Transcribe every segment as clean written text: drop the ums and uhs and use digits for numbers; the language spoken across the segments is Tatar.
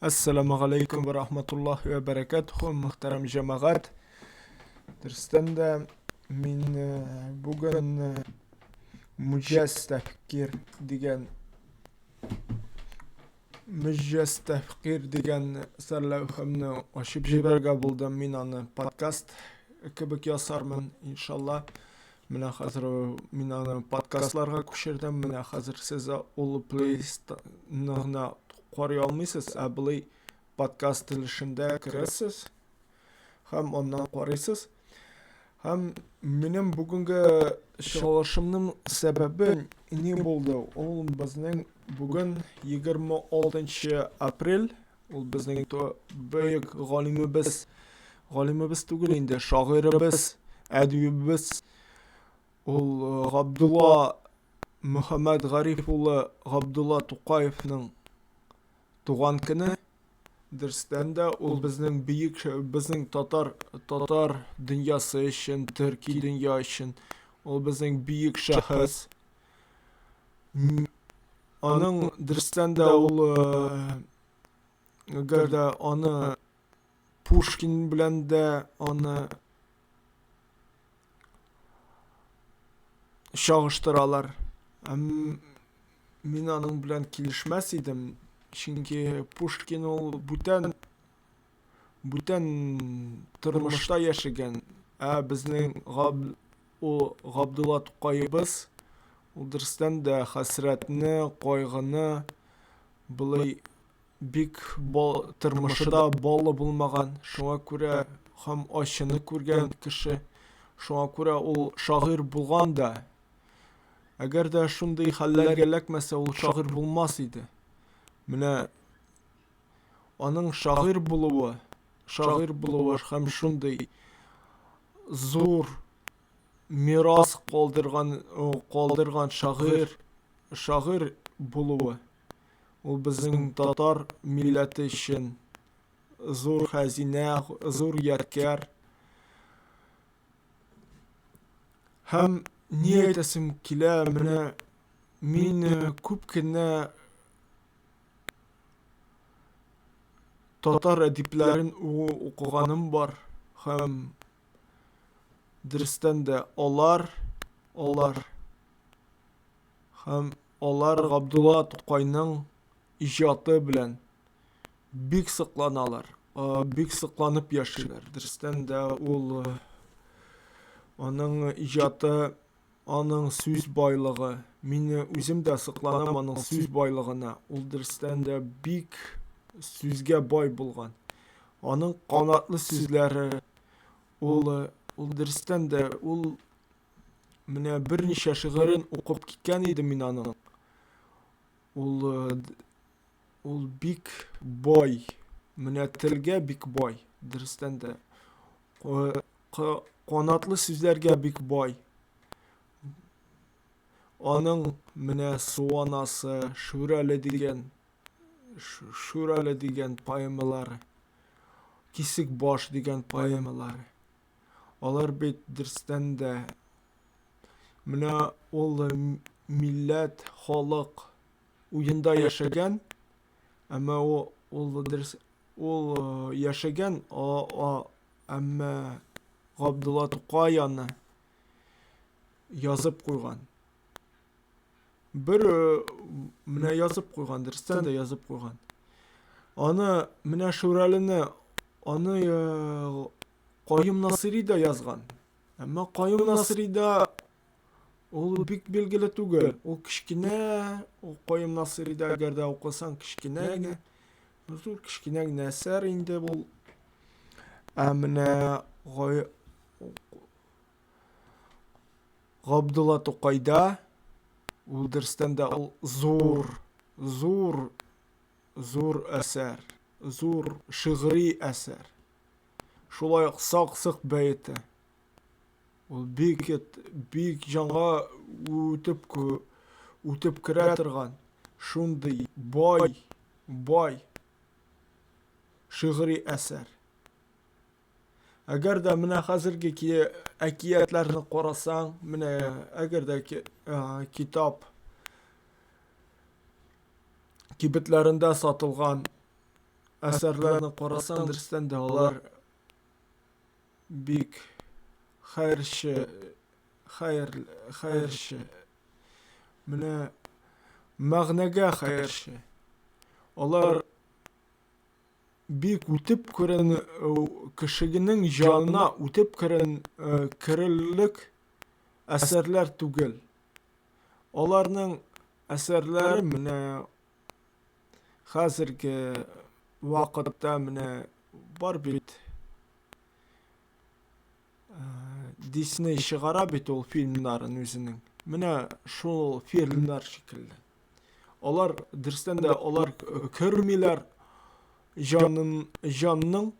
Әссәламу галәйкүм вә рахматуллаһи вә бәрәкәтүһү, мөхтәрәм җәмәгать. Дөрестән дә мин э, бүген э, Муҗәз тәфкир дигән Мөҗәз тәфкир дигән сәрләүхәмне ачып җибәрергә булдым. Мин аны подкаст кебек ясармын, иншалла. Менә хәзер мин аны подкастларга күчердем. Менә хәзер сез ул плейлистны гына карый алмыйсыз, ә болай подкаст өлешендә керәсез һәм аннан карыйсыз. Һәм минем бүгенге чыгылышымның сәбәбе ни булды? Ул безнең бүген 26 апрель, ул безнең бөек галимебез, галимебез түгел инде, шагыйребез, әдибебез, ул э, Габдулла Мөхәммәд Гариф улы Габдулла Тукаевның туган көне. Дөрестән дә, ул безнең бөек, безнең татар, татар дөньясы өчен, төрки дөнья өчен, ул безнең бөек шәхес. Аның дөрестән дә ул әгәр дә аны Пушкин белән дә аны чагыштыралар. Мин аның белән килешмәс идем, чөнки Пушкин ул бүтән бүтән тормышта яшәгән, ә безнең Габ ул Габдулла Тукаебыз ул дөрестән дә хәсрәтне, кайгыны болай бик бал, тормышы да баллы булмаган, шуңа күрә һәм ачыны күргән кеше, шуңа күрә ул шагыйрь булган да. Әгәр дә шундый хәлләргә эләкмәсә, ул шагыйрь булмас иде. Менә аның шагыйрь булуы, шагыйрь булуы һәм шундый зур мирас калдырган калдырган шагыйрь шагыйрь булуы ул безнең татар милләте өчен зур хәзинә, зур ядкәр. Һәм ни әйтәсем килә, менә мин күп кенә татар әдипләрен укыганым бар һәм дөрестән дә алар алар һәм алар Габдулла Тукайның иҗаты белән бик сокланалар, бик сокланып яшиләр. Дөрестән дә ул аның иҗаты Аның сүз байлыгы. Мин үзем дә сокланам аның сүз байлыгына. Ул дөрестән дә бик сүзгә бай булган. Аның канатлы сүзләре, ул, ул дөрестән дә, ул менә берничә шигырен укып киткән идем мин аның. Ул, ул бик бай. Менә телгә бик бай, дөрестән дә. Канатлы сүзләргә бик бай. Аның менә Су анасы, Шүрәле дигән Шүрәле дигән поэмалары, Кисек баш дигән поэмалары. Алар бит дөрестән дә менә ул милләт, халык уенда яшәгән, әмма ул ул дөрес ул яшәгән, Әмма Габдулла Тукай аны язып куйган. Бер э, менә язып куйган, дөрестән дә язып куйган. Аны менә Шүрәлене аны э, Каюм Насыйри да язган. Әмма Каюм Насыйри да ул бик билгеле түгел. Ул кечкенә, ул Каюм Насыйри да әгәр дә укысаң кечкенә генә. Зур кечкенә генә әсәр инде бу. Ә менә Гай... Габдулла Тукайда ул дөрестән дә ул зур, зур, зур әсәр, зур шигъри әсәр. Шулай ук Сак-сык бәете. Ул бик бик җанга үтеп үтеп керә торган шундый бай, бай шигъри әсәр. Әгәр дә менә хәзерге әкиятләрне карасаң, менә әгәр дә китап кибетләрендә сатылган әсәрләрне карасаң, дөрестән дә алар бик хәерче, хәер, хәерче. Менә мәгънәгә хәерче. Алар бик үтеп керен кешегенең җанына үтеп керен керерлек әсәрләр түгел. Аларның әсәрләре менә хәзерге вакытта менә бар бит Дисней чыгара бит ул фильмнарын үзенең. Менә шул фильмнар шикелле. Алар дөрестән дә алар кермиләр җанын җанның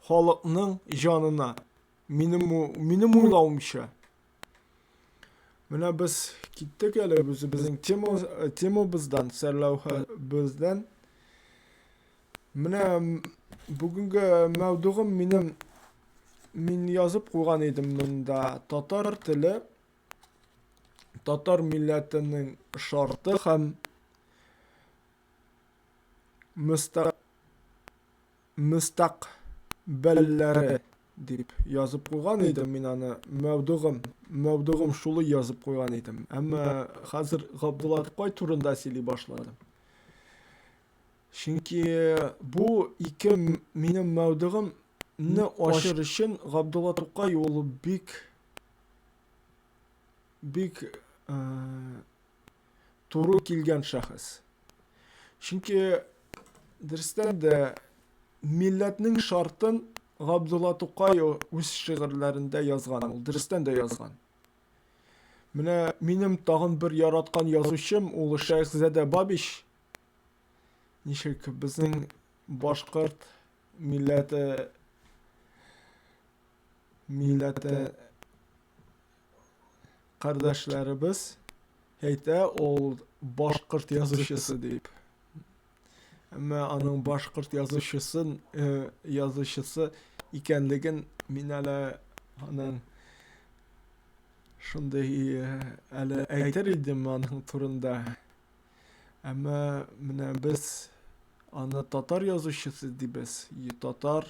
халыкның җанына. Минем минем уйлавымча. Менә без киттек әле үзебезнең тема темабыздан, сәрләүхәбездән. Менә бүгенге мәүдугым минем мин язып куйган идем монда татар теле татар милләтенең шарты һәм мөстәкъбәлләре дип язып куйган идем мин аны мәүдугым мәүдугым шулай язып куйган идем әмма хәзер Габдулла Тукай турында сөйли башладым чөнки бу ике минем мәүдугымны ачыр өчен Габдулла Тукай ул бик бик туры килгән шәхес. Чөнки дөрестән дә милләтнең шартын Габдулла Тукай үз шигырьләрендә язган, ул дөрестән дә язган. Менә минем тагын бер яраткан язучым ул Шәйхзадә Бабич. Ничек безнең башкорт милләте милләте кардәшләребез әйтә, ул башкорт язучысы дип. Әмма аның башкорт язучысын э, язучысы икәнлеген мин әле аның шундый э, әле әйтер идем аның турында. Әмма менә без аны татар язучысы дибез. Татар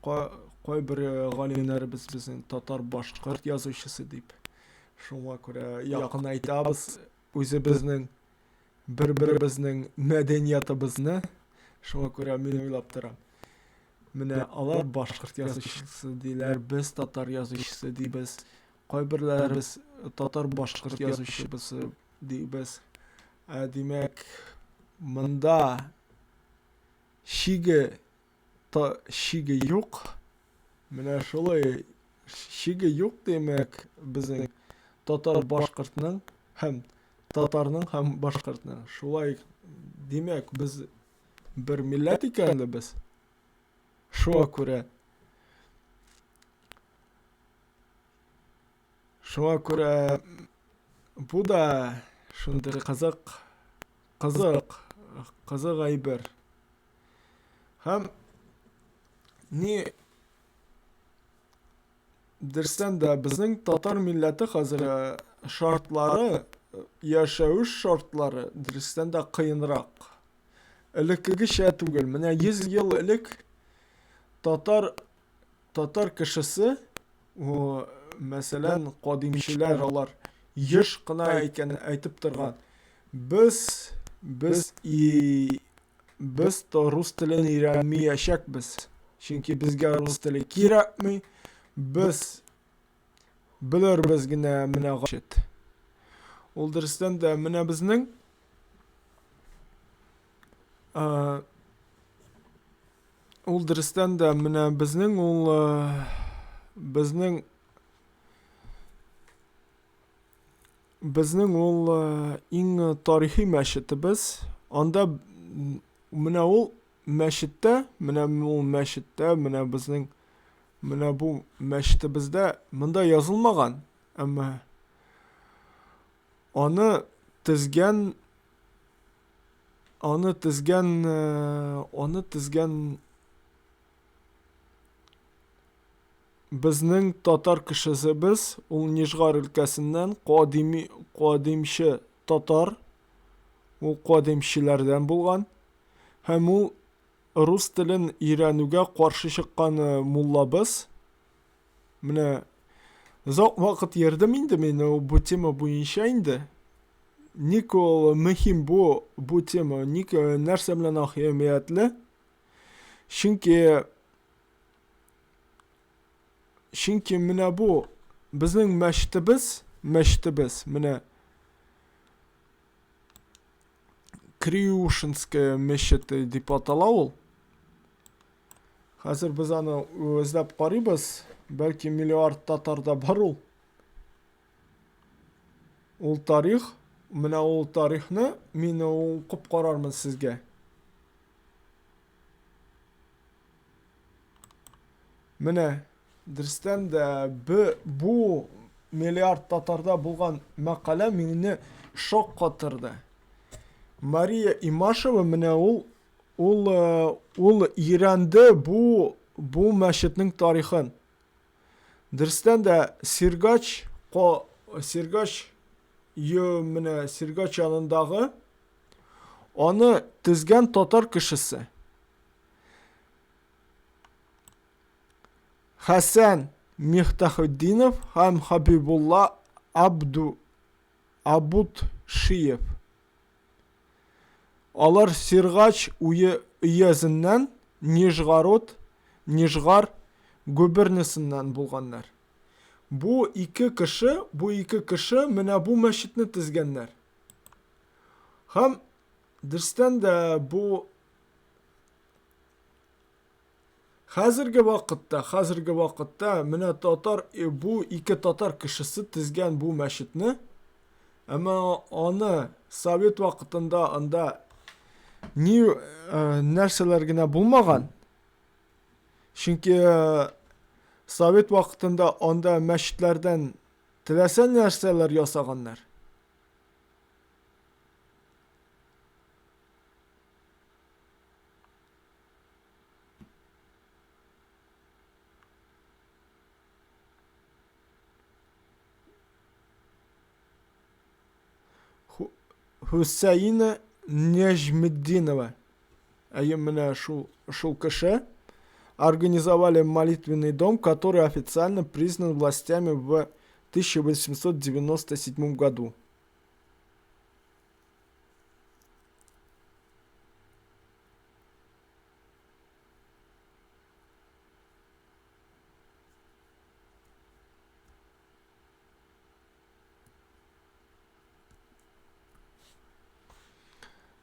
кайбер э, галимнәребез безнең татар башкорт язучысы дип. Шуңа күрә якынайтабыз үзебезнең бер-беребезнең мәдәниятыбызны. Шуңа күрә мин уйлап торам. Менә алар башкорт язучысы диләр, без татар язучысы дибез. Кайберләребез татар башкорт язучысы дибез. Ә, димәк, монда шиге та шиге юк. Менә шулай шиге юк, димәк, безнең татар башкортның һәм татарның һәм башкортның. Шулай, димәк, без бер милләт икәнлебез. Шуңа күрә Шуңа күрә бу да шундый кызык, кызык, кызык әйбер. Һәм ни дөрестән дә безнең татар милләте хәзер э, шартлары, яшәвеш шартлары дөрестән дә кыенрак. Элеккегечә түгел. Менә 100 ел элек татар Татар кешесе, мәсәлән, кадимчеләр алар еш кына әйткән, әйтеп торган. Без без и без то рус телен өйрәнмиячәкбез. Чөнки безгә рус теле кирәкми. Без белербез генә менә гашет. Ул дөрестән дә менә безнең Ул дөрестән дә менә безнең ул э, безнең безнең ул э, иң тарихи мәчетебез. Анда менә ул мәчеттә, менә ул мәчеттә, менә безнең менә бу мәчетебездә монда язылмаган, әмма аны тезгән Аны тезгән, аны тезгән безнең татар кешесебез, ул Нижгар өлкәсеннән кадими, кадимче татар, ул кадимчеләрдән булган. Һәм ул рус телен өйрәнүгә каршы чыккан муллабыз. Менә озак вакыт йөрдем инде мин бу тема буенча инде. Ник ул мөһим бу тема, ник нәрсә белән әһәмиятле? Чөнки Чөнки менә бу безнең мәчетебез, мәчетебез, менә Криушинская мечеты дип атала ул. Хәзер без аны эзләп карыйбыз. Бәлки миллиард татарда бар ул. Ул тарих, менә ул тарихны мин укып карармын сезгә. Менә, дөрестән дә, бу миллиард татарда булган мәкалә мине шаккатырды. Мария Имашева менә ул ул ул өйрәнде бу мәчетнең тарихын. Дөрестән дә, Сергач Сергач менә Сергач янындагы аны төзгән татар кешесе. Хәсән Михтахетдинов һәм Хабибулла Абду Абутшиев. Алар Сергач өязеннән, Нижгарод, Нижгар губернасыннан булганнар. Бу ике кеше, бу ике кеше менә бу мәчетне төзгәннәр. Һәм дөрестән дә бу Хәзерге вакытта, хәзерге вакытта менә татар э, бу ике татар кешесе тезгән бу мәчетне, әмма аны совет вакытында анда ни э, нәрсәләр генә булмаган. Чөнки э, совет вакытында анда мәчетләрдән теләсә нәрсәләр ясаганнар. Хөсәйна Нәҗметдинова. Әйе, менә шул, шул кеше организовали молитвенный дом, который официально признан властями в 1897 году.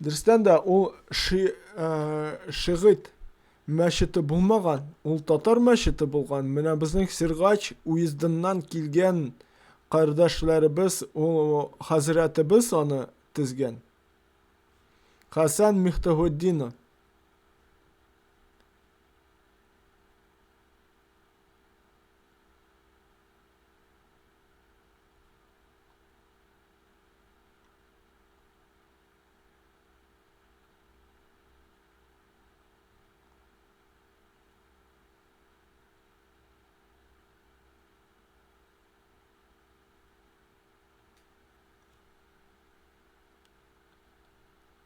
Дөрестән дә ул ши, ә, шигыйт мәчете булмаган, ул татар мәчете булган. Менә безнең Сергач уездыннан килгән кардәшләребез, ул хәзрәтебез аны төзгән. Хәсән Михтахутдинов.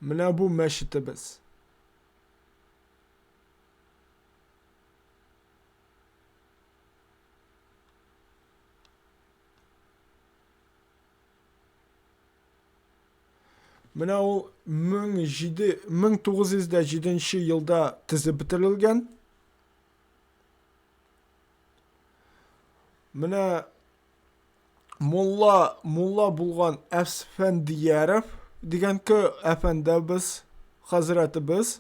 Менә бу мәчетебез. Менә ул 1907 елда төзеп бетерелгән. Менә мулла, мулла булган Әсфәндияров дигән кө әфәндәбез, хәзрәтебез.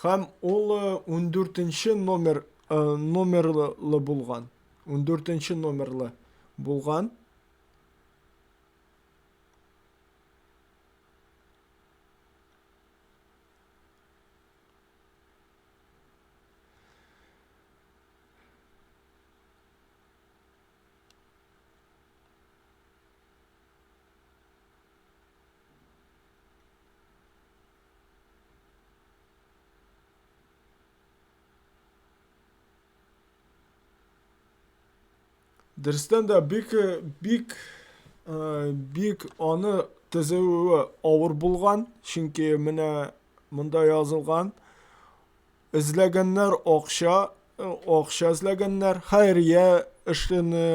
Һәм ул 14 номер номерлы булган. 14 номерлы булган. Дөрестән дә бик бик бик аны төзүе авыр булган, чөнки менә монда язылган эзләгәннәр акча, акча эзләгәннәр, хәйрия эшене,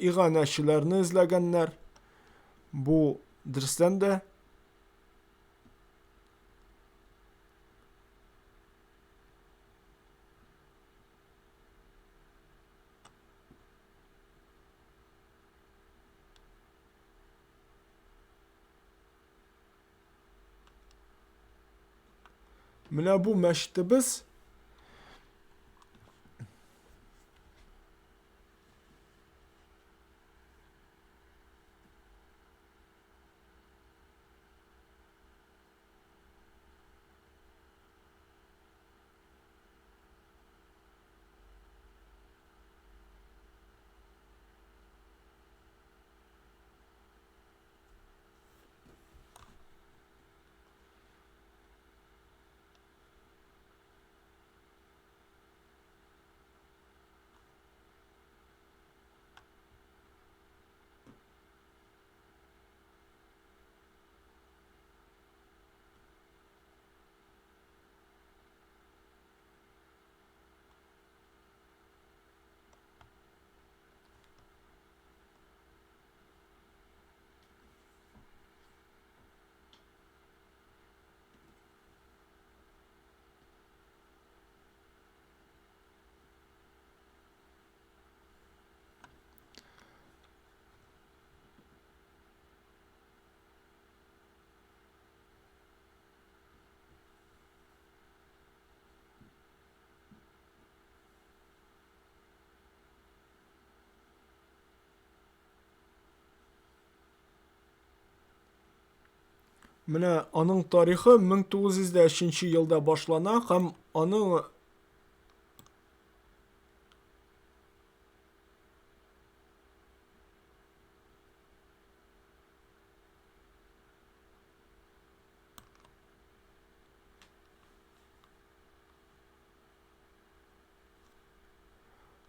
иганәчеләрне эзләгәннәр. Бу дөрестән дә Менә бу мәчетебез Менә аның тарихы 1903 елда башлана һәм аның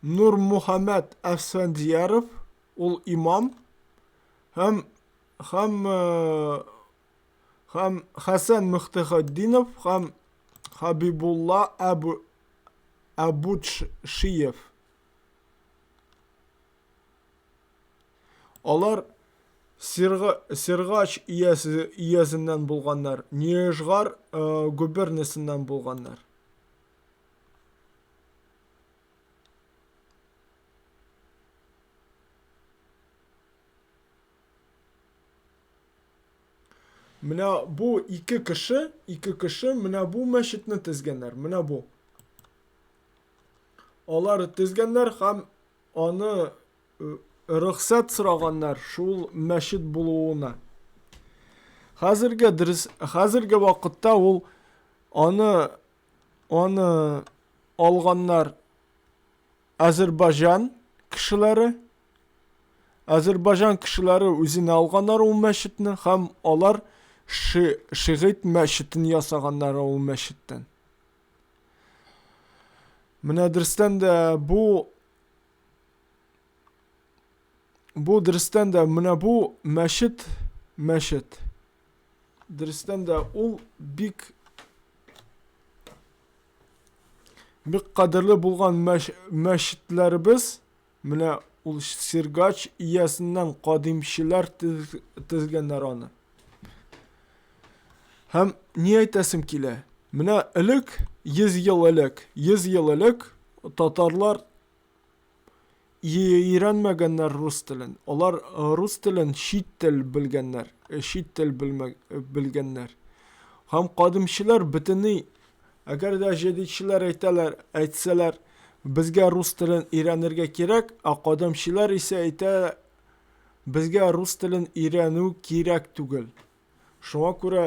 Нурмухаммәт Әфсәндияров, ул имам һәм һәм һәм Хәсән Мөхтәхетдинов һәм Хабибулла Әбу Әбучшиев. Алар Сирга, Сергач иясе, иязеннән булганнар, Нижгар э, губернасыннан булганнар. Менә бу ике кеше, ике кеше менә бу мәчетне тезгәннәр. Менә бу. Алар тезгәннәр һәм аны э, рөхсәт сораганнар шул мәчет булуына. Хәзерге дөрес, хәзерге вакытта ул аны аны алганнар Азербайҗан кешеләре. Азербайҗан кешеләре үзенә алганнар ул мәчетне һәм алар ши, шигыйт мәчетен ясаганнар ул мәчеттән. Менә дөрестән дә бу бу дөрестән дә менә бу мәчет мәчет дөрестән дә ул бик бик кадерле булган мәш, мәчетләребез менә ул Сергач иясеннән кадимчеләр тезгәннәр аны. Һәм ни әйтәсем килә? Менә элек, 100 ел элек, 100 ел элек татарлар өйрәнмәгәннәр рус телен. Алар э, рус телен чит тел белгәннәр, э, чит тел белмә, э, белгәннәр. Һәм кадимчеләр бөтенләй, әгәр дә җәдидчеләр әйтәләр, әйтсәләр, безгә рус телен өйрәнергә кирәк, ә кадимчеләр исә әйтә, безгә рус телен өйрәнү кирәк түгел. Шуңа күрә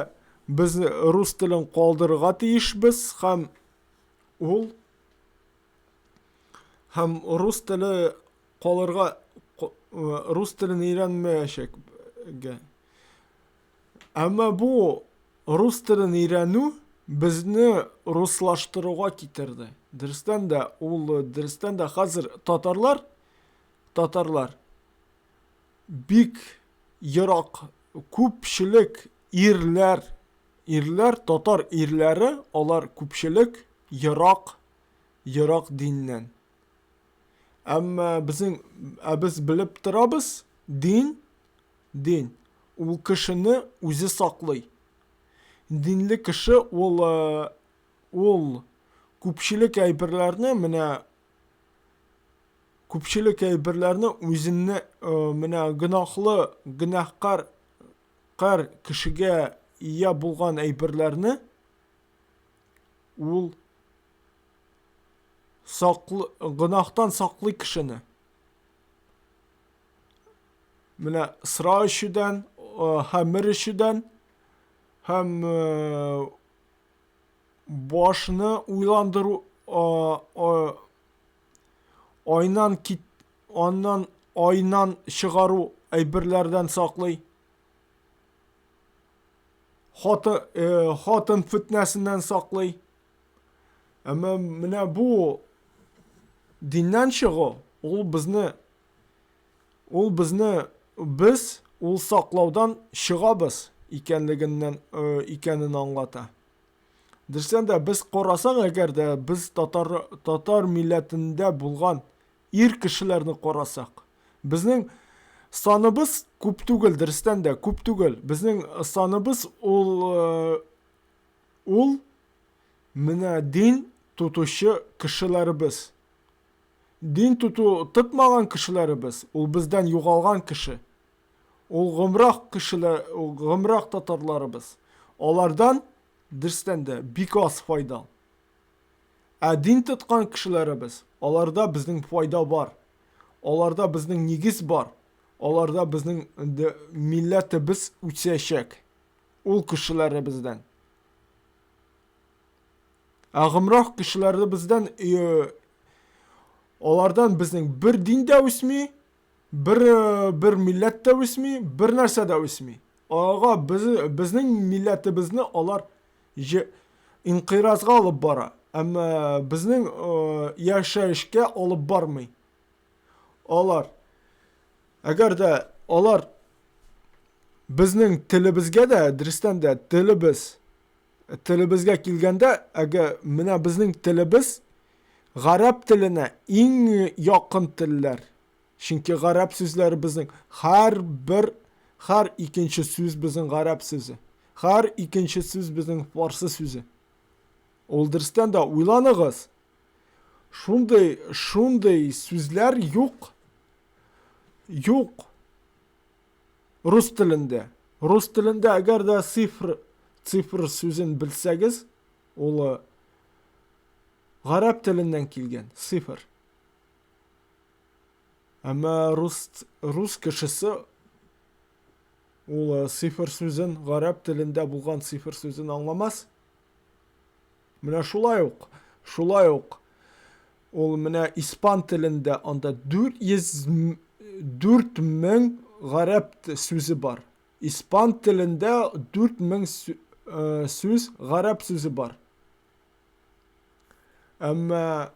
без рус телен калдырырга тиешбез һәм ул Һәм рус теле калырга э, рус телен өйрәнмәячәк. Әмма бу рус телен өйрәнү безне руслаштыруга китерде. Дөрестән дә, ул дөрестән дә хәзер татарлар татарлар бик ерак күпчелек ирләр, ирләр, татар ирләре, алар күпчелек ерак, ерак диннән. Әмма безнең, ә без белеп торабыз, дин, дин, ул кешене үзе саклый. Динле кеше ул, э, ул күпчелек әйберләрне менә күпчелек әйберләрне үзенне э, менә гөнаһлы, гөнаһкар кар кешегә ия булган әйберләрне ул саклы, гөнаһтан саклый кешене. Менә сыра эчүдән, э, хәмер эчүдән һәм э, башны уйландыру айнан кит аннан айнан чыгару әйберләрдән саклый. Хаты, э, хатын фетнәсеннән саклый. Әмма менә бу диннән чыгу, ул безне ул безне без ул саклаудан чыгабыз икәнлегеннән э, икәнен аңлата. Дөрестән дә без карасак, әгәр дә без татар татар милләтендә булган ир кешеләрне карасак, безнең саныбыз күп түгел, дөрестән дә күп түгел. Безнең саныбыз ул э, ул менә дин тотучы кешеләребез. Дин тоту тотмаган кешеләребез, ул бездән югалган кеше. Ул гомрах кешеләр, ул гомрах татарларыбыз. Алардан дөрестән дә бик аз файда. Ә дин тоткан кешеләребез, аларда безнең файда бар. Аларда безнең нигез бар. Аларда безнең милләтебез үсәчәк. Ул кешеләребездән. Ә гомрах кешеләребездән э, алардан безнең бер дин дә үсми, бер э, бер милләт тә үсми, бер нәрсә дә үсми. Аларга без, безнең милләтебезне алар инкыйразга алып бара. Әмма безнең э, яшәешкә алып бармый. Алар әгәр дә алар безнең телебезгә дә, дөрестән дә телебез Телебезгә килгәндә, әгә менә безнең телебез гарәп теленә иң якын телләр. Чөнки гарәп сүзләре безнең һәрбер һәр икенче сүз безнең гарәп сүзе. Һәр икенче сүз безнең фарсы сүзе. Ул дөрестән дә уйланыгыз. Шундый, шундый сүзләр юк. Юк. Рус телендә. Рус телендә әгәр дә цифр, цифр сүзен белсәгез, ул э, гарәп теленнән килгән цифр. Әмма рус рус кешесе ул э, цифр сүзен гарәп телендә булган цифр сүзен аңламас. Менә шулай ук, шулай ук ул менә испан телендә анда 400 4000 гарәп сүзе бар. Испан телендә 4000 э, сүз гарәп сүзе бар. Әмма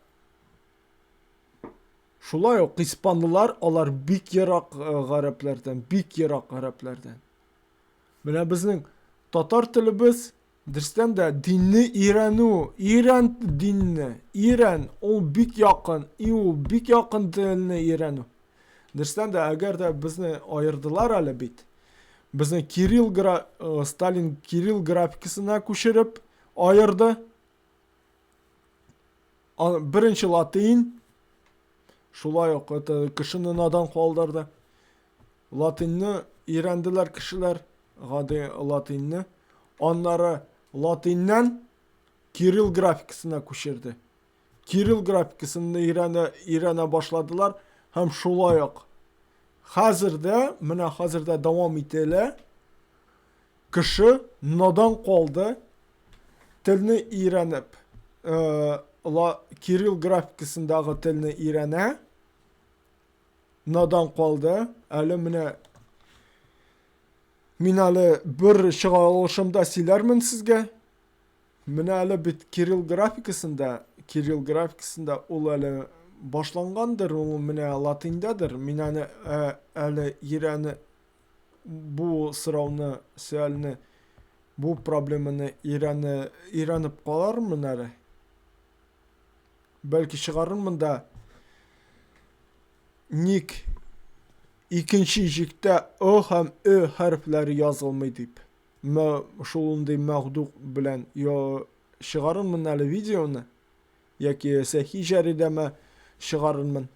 шулай ук испанлылар алар бик ерак э, гарәпләрдән, бик ерак гарәпләрдән. Менә безнең татар телебез Дөрестән дә, динне өйрәнү, өйрән динне, өйрән, ул бик якын, и ул бик якын телне өйрәнү. Дөрестән дә, әгәр дә безне аердылар әле бит, безне Кирилл гра, э, Сталин Кирилл графикасына күчереп аерды. Беренче латин, шулай ук это кешене надан калдырды. Латинны өйрәнделәр кешеләр, гади латинны. Аннары латиннан кирилл графикасына күчерде. Кирилл графикасын өйрәнә, өйрәнә башладылар һәм шулай ук хәзер дә, менә хәзер дә дәвам ителә. Кеше надан калды, телне өйрәнеп, э, ла, кирилл графикасындагы телне өйрәнә, надан калды. Әле менә мин әле бер чыгарылышымда сөйләрмен сезгә. Менә әле бит Кирилл графикасында, Кирилл графикасында ул әле башлангандыр, ул менә латиндадыр. Мин аны ә, әле өйрәне бу сорауны, сөальне, бу проблеманы өйрәне, өйрәнеп калармын әле. Бәлки чыгарырмын да ник икенче иҗектә О һәм Ö хәрефләре язылмый дип. Мә шундый мәгъдук белән чыгарырмын әле видеоны яки сәхи җәридәмә чыгарырмын.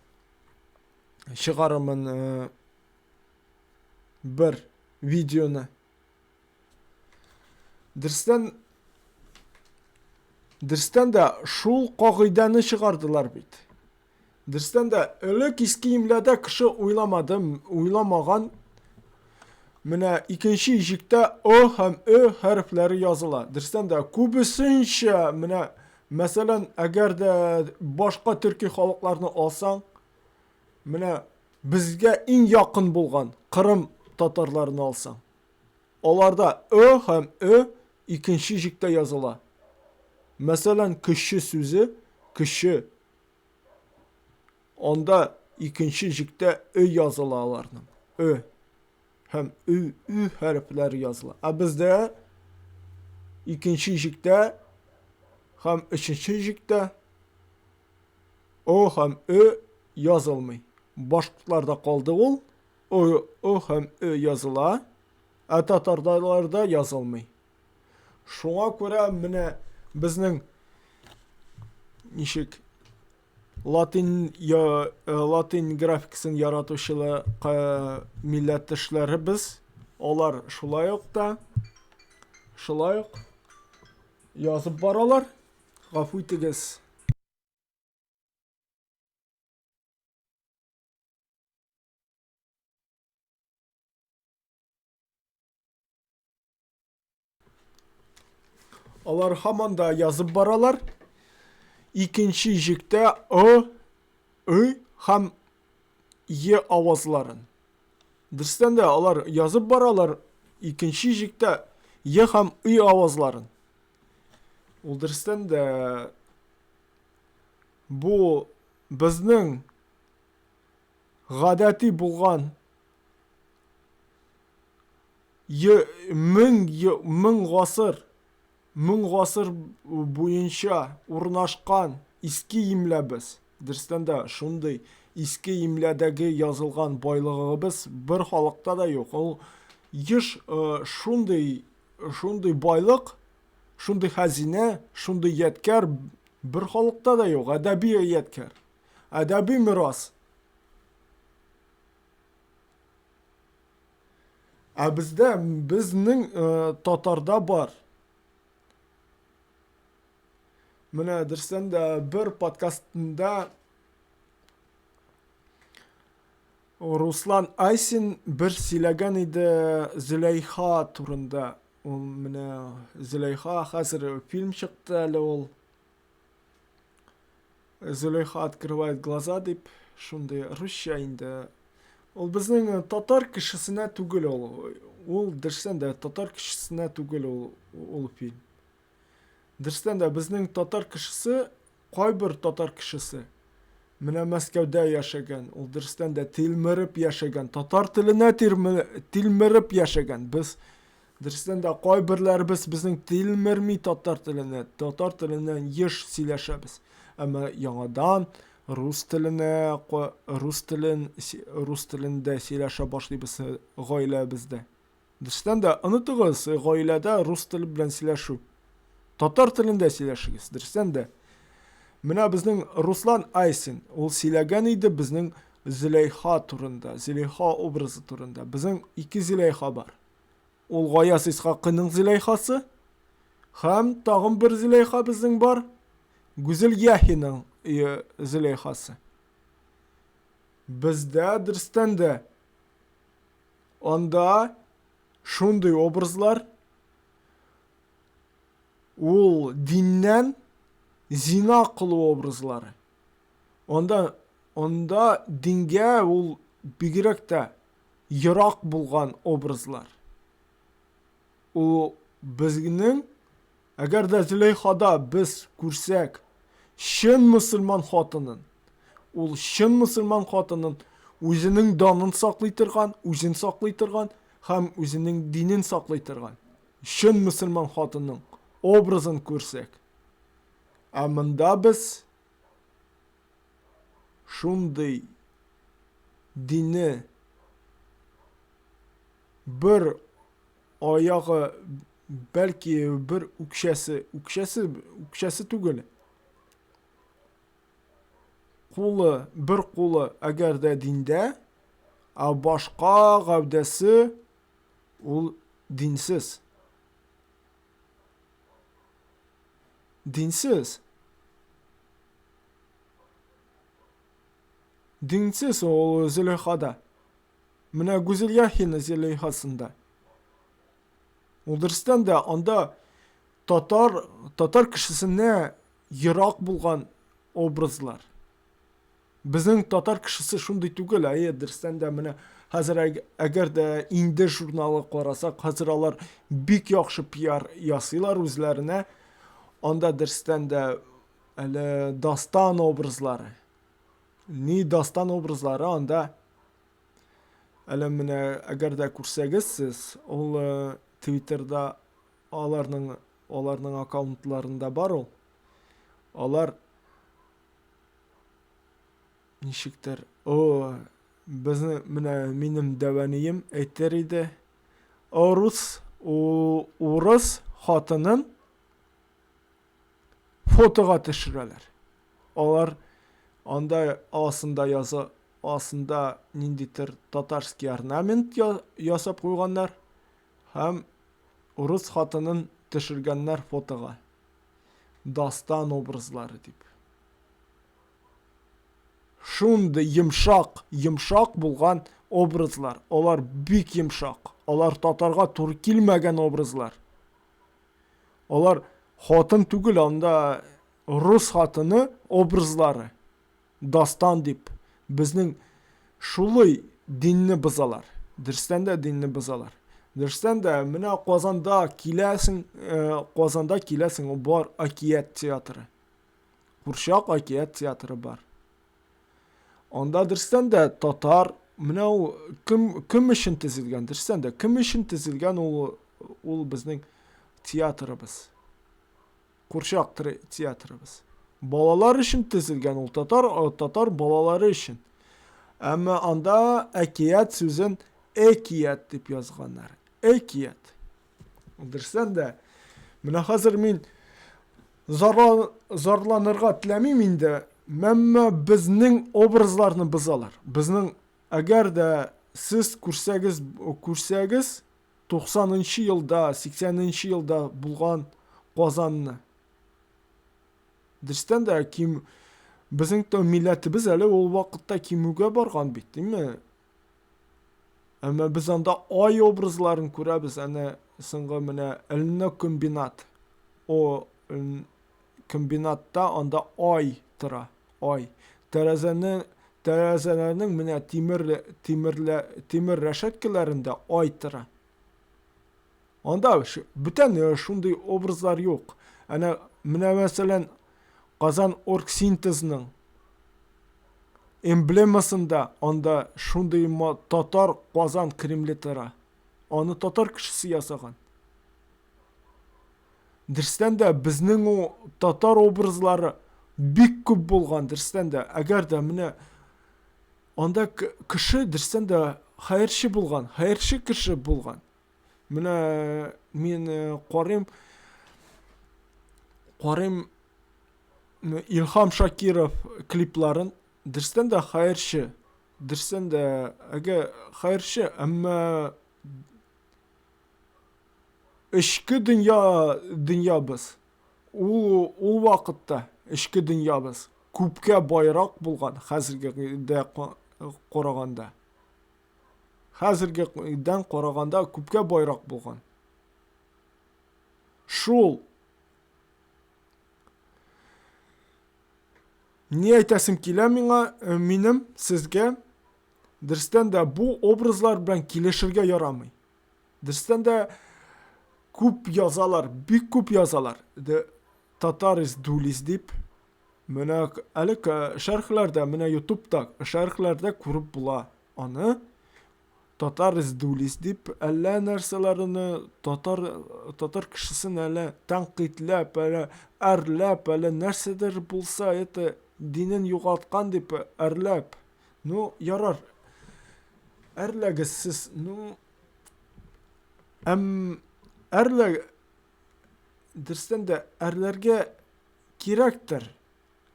Чыгарырмын э, бер видеоны. Дөрестән Дөрестән дә шул кагыйдәне чыгардылар бит. Дөрестән дә элек иске имләдә кеше уйламады, уйламаган. Менә икенче иҗектә О һәм Ö хәрефләре языла. Дөрестән дә күбесенчә менә мәсәлән, әгәр дә башка төрки халыкларны алсаң, менә безгә иң якын булган Кырым татарларын алсаң, Аларда Ө һәм Ө икенче җиктә языла. Мәсәлән, көчче сүзе, көче. Анда икенче җиктә Ө языла аларның. Ө һәм Ө, Ү хәрефләре языла. Ә бездә икенче җиктә һәм өченче җиктә О һәм Ө язылмый. Башкортларда калды ул. О, О һәм Ö языла, ә татарларда язылмый. Шуңа күрә менә безнең ничек латин я, э, латин графикасын яратучылар милләттәшләребез, алар шулай ук та шулай ук язып баралар. Гафу итегез. Алар һаман да язып баралар. Икенче җектә О, Ы һәм Е авазларын. Дөрестән дә алар язып баралар икенче җектә Е һәм Ы авазларын. Ул дөрестән дә бу безнең гадәти булган мең, мең гасыр, мең гасыр буенча урнашкан иске имләбез. Дөрестән дә шундый иске имләдәге язылган байлыгыбыз бер халыкта да юк. Ул еш э, шундый шундый байлык, шундый хәзинә, шундый ядкәр бер халыкта да юк, әдәби ядкәр. Әдәби мирас. Ә бездә безнең э, татарда бар. Менә дөрестән дә бер подкастында Руслан Айсин бер сөйләгән иде Зөләйха турында. Ул менә Зөләйха хәзер фильм чыкты әле ул. Зөләйха открывает глаза дип, шундый русча инде. Ул безнең э, татар кешесенә түгел ул. Ул дөрестән дә татар кешесенә түгел ул ул фильм. Дөрестән дә безнең татар кешесе, кайбер татар кешесе менә Мәскәүдә яшәгән, ул дөрестән дә тилмереп яшәгән, татар теленә тилмереп яшәгән. Без Дөрестән дә, кайберләребез безнең тилмерми татар теленә, татар теленнән еш сөйләшәбез. Әмма яңадан рус теленә, рус телен, рус телендә сөйләшә башлыйбыз э, гаиләбездә. Дөрестән дә, онытыгыз э, гаиләдә рус теле белән сөйләшү. Татар телендә сөйләшегез, дөрестән дә. Менә безнең Руслан Айсин, ул сөйләгән иде безнең Зөләйха турында, Зөләйха образы турында. Безнең ике Зөләйха бар. Ул Гаяз Исхакыйның Зөләйхасы һәм тагын бер Зөләйха безнең бар. Гүзел Яхиның э, Зөләйхасы. Бездә дөрестән дә анда шундый образлар ул диннән зина кылу образлары. Анда анда дингә ул бигрәк тә ерак булган образлар. Ул безнең, әгәр дә Зөләйхада без күрсәк чын мөселман хатынын, ул чын мөселман хатынын үзенең данын саклый торган, үзен саклый торган һәм үзенең динен саклый торган чын мөселман хатынның образын күрсәк. Ә монда без шундый дине бер аягы бәлки бер үкчәсе, үкчәсе, үкчәсе түгел. Кулы, бер кулы әгәр дә диндә, ә башка гәүдәсе ул динсез. Динсез. Динсез ул Зөләйхада. Менә Гүзәл Яхина Зөләйхасында. Ул дөрестән дә анда татар татар кешесенә ерак булган образлар. Безнең татар кешесе шундый түгел, әйе, дөрестән дә менә хәзер әгәр дә инде журналы карасак, хәзер алар бик яхшы пиар ясыйлар үзләренә. Анда дөрестән дә әле дастан образлары. Ни дастан образлары анда әле менә әгәр дә күрсәгез сез, ул э, Твиттерда аларның аларның аккаунтларында бар ул. Алар ничектер, о, безне менә минем дәвәнием әйтер иде. Орус, урыс хатынын фотога төшерәләр. Алар анда астында яза, астында ниндидер татарский орнамент ясап куйганнар һәм урыс хатынын төшергәннәр фотога. Дастан образлары дип. Шундый йомшак, йомшак булган образлар. Алар бик йомшак. Алар татарга туры килмәгән образлар. Алар хатын түгел, анда рус хатыны образлары. Дастан дип безнең шулый динне бозалар. Дөрестән дә динне бозалар. Дөрестән дә менә Казанда киләсең, э, Казанда киләсең, бар әкият театры. Курчак әкият театры бар. Анда дөрестән дә татар, менә ул кем кем өчен төзелгән, дөрестән дә кем өчен төзелгән ул ул безнең театрыбыз. Курчак театрыбыз. Балалар өчен төзелгән ул татар, татар балалары өчен. Әмма анда әкият сүзен әкият дип язганнар. Әкият. Дөрестән дә, менә хәзер мин зарланырга теләмим инде, әмма безнең образларны бозалар. Безнең әгәр дә сез күрсәгез, күрсәгез, 90 нчы елда, 80 нчы елда булган Казанны. Дөрестән дә ким безнең то милләтебез әле ул вакытта кимүгә барган бит, димме? Әмма без анда ай образларын күрәбез, әнә соңгы менә льнокомбинат. О комбинатта анда ай тора, ай. Тәрәзәне тәрәзәләрнең менә тимер тимерлә тимер рәшәткәләрендә ай тора. Анда бүтән э, шундый образлар юк. Әнә менә мәсәлән Казан оргсинтезның эмблемасында анда шундый татар Казан Кремле тора. Аны татар кешесе ясаган. Дөрестән дә безнең ул татар образлары бик күп булган, дөрестән дә. Әгәр дә менә анда кеше дөрестән дә хәерче булган, хәерче кеше булган. Менә мин э, карыйм, карыйм Илһам Шакиров клипларын, дөрестән дә хәерче, дөрестән дә әгәр хәерче, әмма эчке дөнья дөньябыз ул ул вакытта эчке дөньябыз күпкә байрак булган хәзергедә караганда. Хәзергедән караганда күпкә байрак булган. Шул Ни әйтәсем килә миңа, э, минем сезгә, дөрестән дә бу образлар белән килешергә ярамый. Дөрестән дә күп язалар, бик күп язалар. Татарис дулис дип. Менә әле шәрхләрдә, менә YouTube'та шәрхләрдә күреп була аны. Татар сдулись дип, әллә нәрсәләрне татар татар кешесен әллә тәнкыйтьләп, әллә әрләп, әллә нәрсәдер булса, это динен югалткан дип әрләп. Ну, ярар. Әрләгез сез, ну, әм әрлә дөрестән дә әрләргә кирәктер.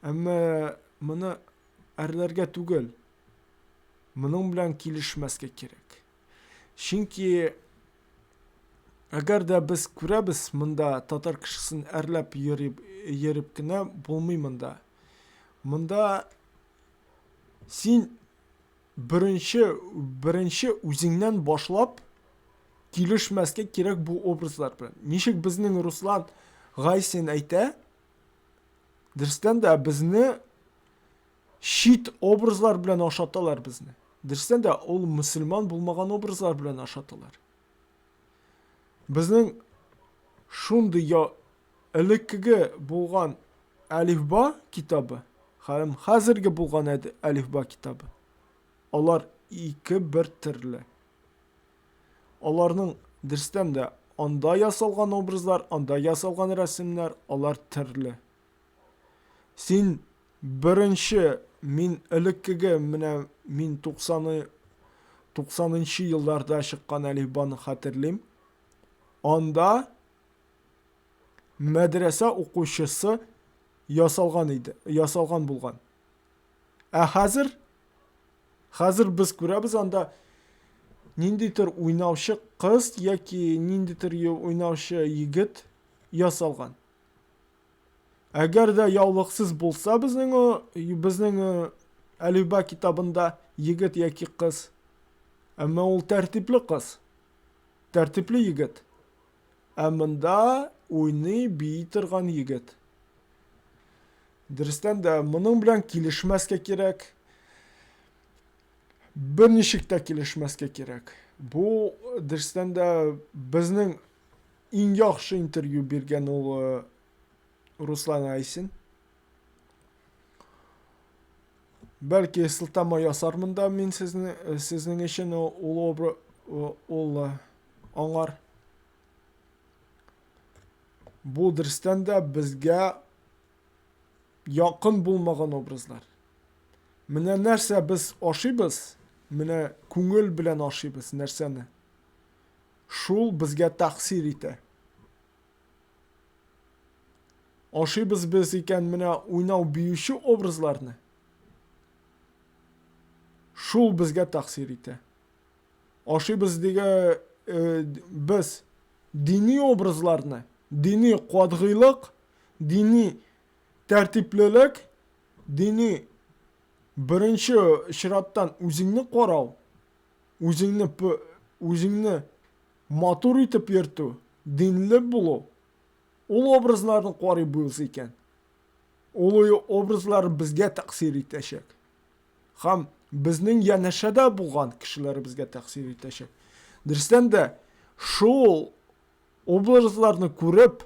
Әмма моны әрләргә түгел. Моның белән килешмәскә кирәк. Чөнки әгәр дә без күрәбез монда татар кешесен әрләп йөреп, йөреп кенә булмый монда. Монда син беренче беренче үзеңнән башлап килешмәскә кирәк бу образлар белән. Ничек безнең Руслан Гайсин әйтә, дөрестән дә безне чит образлар белән ашаталар безне. Дөрестән дә, ул мөселман булмаган образлар белән ашаталар. Безнең шундый я элеккеге булган әлифба китабы һәм хәзерге булган әлифба китабы алар ике бер төрле. Аларның дөрестән дә анда ясалган образлар, анда ясалган рәсемнәр, алар төрле. Син беренче мин элеккеге менә мин 90 90 елларда чыккан әлифбаны хәтерлим. Анда мәдрәсә укучысы ясалган иде, ясалган булган. Ә хәзер хәзер без күрәбез анда ниндидер уйнаучы кыз яки ниндидер уйнаучы егет ясалган. Әгәр дә яулыксыз булса безнең безнең Әлифба китабында егет яки кыз. Әмма ул тәртипле кыз. Тәртипле егет. Ә монда уйный, бии торган егет. Дөрестән дә, моның белән килешмәскә кирәк. Берничек тә килешмәскә кирәк. Бу дөрестән дә безнең Иң яхшы интервью биргән ул э, Руслан Айсин. Бәлки сылтама ясармын да мин сезне, э, сезнең өчен ул обра, ул э, аңар. Бу дөрестән дә безгә якын булмаган образлар. Менә нәрсә без ашыйбыз, менә күңел белән ашыйбыз нәрсәне. Шул безгә тәкъсир итә. Ашыйбыз без икән менә уйнау биюче образларны. Шул безгә тәкъсир итә. Ашыйбыз дигә э, без дини образларны, дини катгыйлык, дини тәртиплелек, дини беренче чираттан үзеңне карау, Үзеңне үзеңне матур итеп йөртү, динле булу, ул образларны карыйбыз икән, ул образлар безгә тәэсир итәчәк. Һәм безнең янәшәдә булган кешеләребезгә тәэсир итәчәк. Дөрестән дә, шул образларны күреп,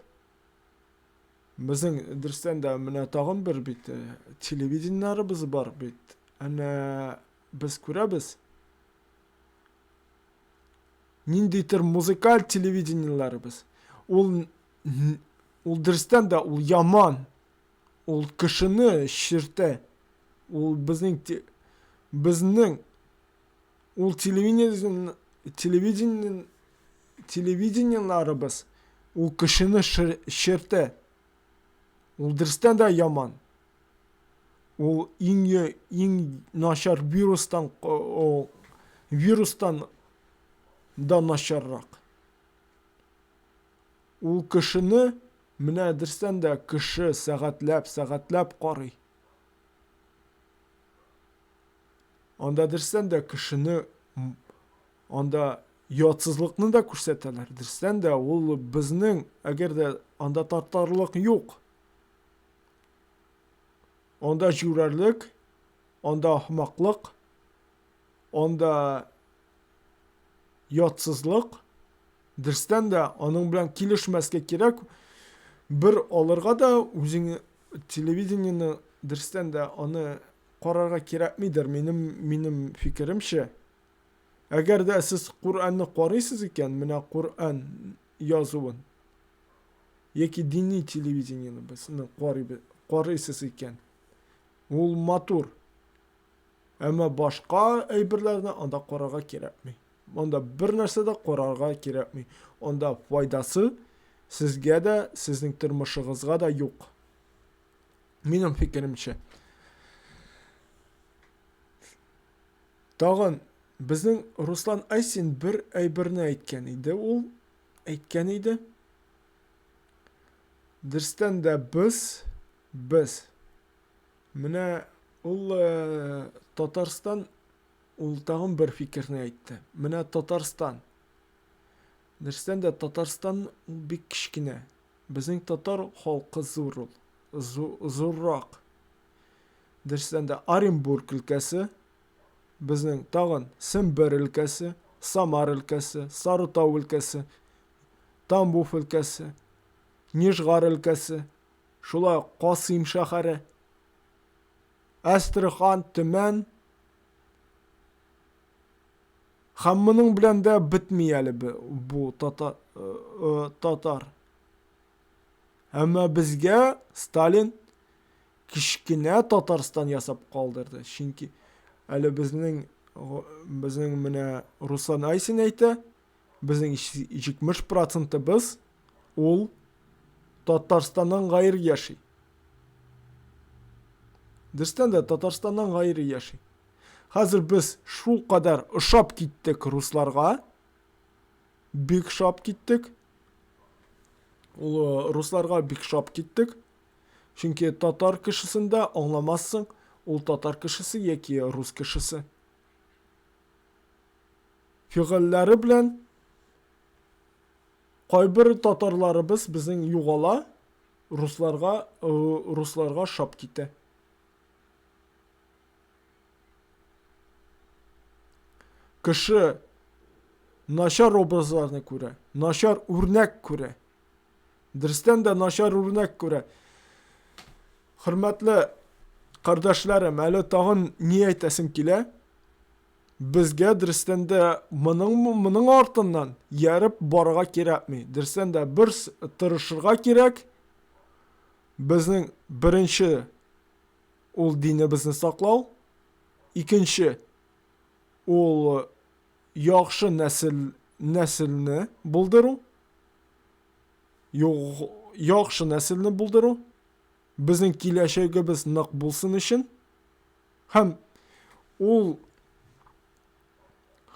безнең дөрестән дә менә тагын бер бит э, телевидениеләребез бар бит. Әнә без күрәбез. Ниндидер музыкаль телевидениеләребез. Ул ул дөрестән дә ул яман. Ул кешене чиртә. Ул безнең безнең ул телевидение телевидение телевидениеләребез ул кешене чиртә. Ул дөрестән дә яман. Ул иң иң начар вирустан вирустан да начаррак. Ул кешене менә дөрестән дә кеше сәгатьләп, сәгатьләп карый. Анда дөрестән дә кешене анда ятсызлыкны да күрсәтәләр. Дөрестән дә ул безнең, әгәр дә анда татарлык юк, Анда җүрәрлек, анда ахмаклык, анда ятсызлык. Дөрестән дә, аның белән килешмәскә кирәк. Бер алырга да үзең телевидениене дөрестән дә аны карарга кирәкмидер, минем минем фикеремчә. Әгәр дә сез Коръәнне карыйсыз икән, менә Коръән язуын яки дини телевидениене безне карыйсыз икән, ул матур. Әмма башка әйберләрне анда карарга кирәкми. Анда бер нәрсә дә карарга кирәкми. Анда файдасы сезгә дә, сезнең тормышыгызга да юк. Минем фикеремчә. Тагын безнең Руслан Айсин бер әйберне әйткән иде. Ул әйткән иде. Дөрестән дә без, без менә ул э, Татарстан ул тагын бер фикерне әйтте. Менә Татарстан. Дөрестән дә Татарстан ул бик кечкенә. Безнең татар халкы зур ул. Зуррак. Дөрестән дә Оренбург өлкәсе, безнең тагын Сембер өлкәсе, Самар өлкәсе, Сарытау өлкәсе, Тамбов өлкәсе, Нижгар өлкәсе, шулай ук Касыйм шәһәре, Әстерхан, Төмән. Һәм моның белән дә бетми әле бу татар, э, э, татар. Әмма безгә Сталин кечкенә Татарстан ясап калдырды. Чөнки әле безнең безнең менә Руслан Айсин әйтә, безнең 70 процентыбыз ул Татарстаннан гайре яши. Дөрестән дә Татарстаннан гайре яши. Хәзер без шул кадәр ошап киттек русларга, бик шап киттек. Ул э, русларга бик шап киттек. Чөнки татар кешесен дә аңламассың, ул татар кешесе яки рус кешесе. Фигыльләре белән кайбер татарларыбыз безнең югала, русларга э, русларга шап китә. Кеше начар образларны күрә, начар үрнәк күрә. Дөрестән дә начар үрнәк күрә. Хөрмәтле кардәшләрем, әле тагын ни әйтәсем килә? Безгә дөрестән дә моның моның артыннан ярып барырга кирәкми. Дөрестән дә бер тырышырга кирәк. Безнең беренче ул динебезне саклау, икенче ул яхшы нәсел нәселне булдыру. Яхшы нәселне булдыру, безнең киләчәгебез нык булсын өчен һәм ул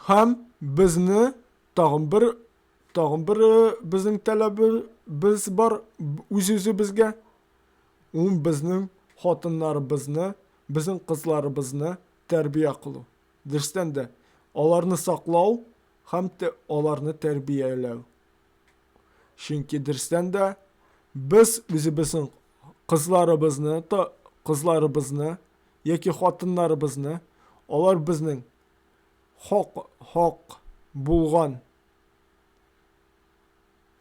һәм безне тагын бер тагын бер э, безнең таләбебез бар үз-үзебезгә ул безнең хатыннарыбызны безнең кызларыбызны тәрбия кылу дөрестән дә аларны саклау һәм аларны тәрбияләү Чөнки дөрестән дә без үзебезнең кызларыбызны, та, кызларыбызны яки хатыннарыбызны, алар безнең хак, хак булган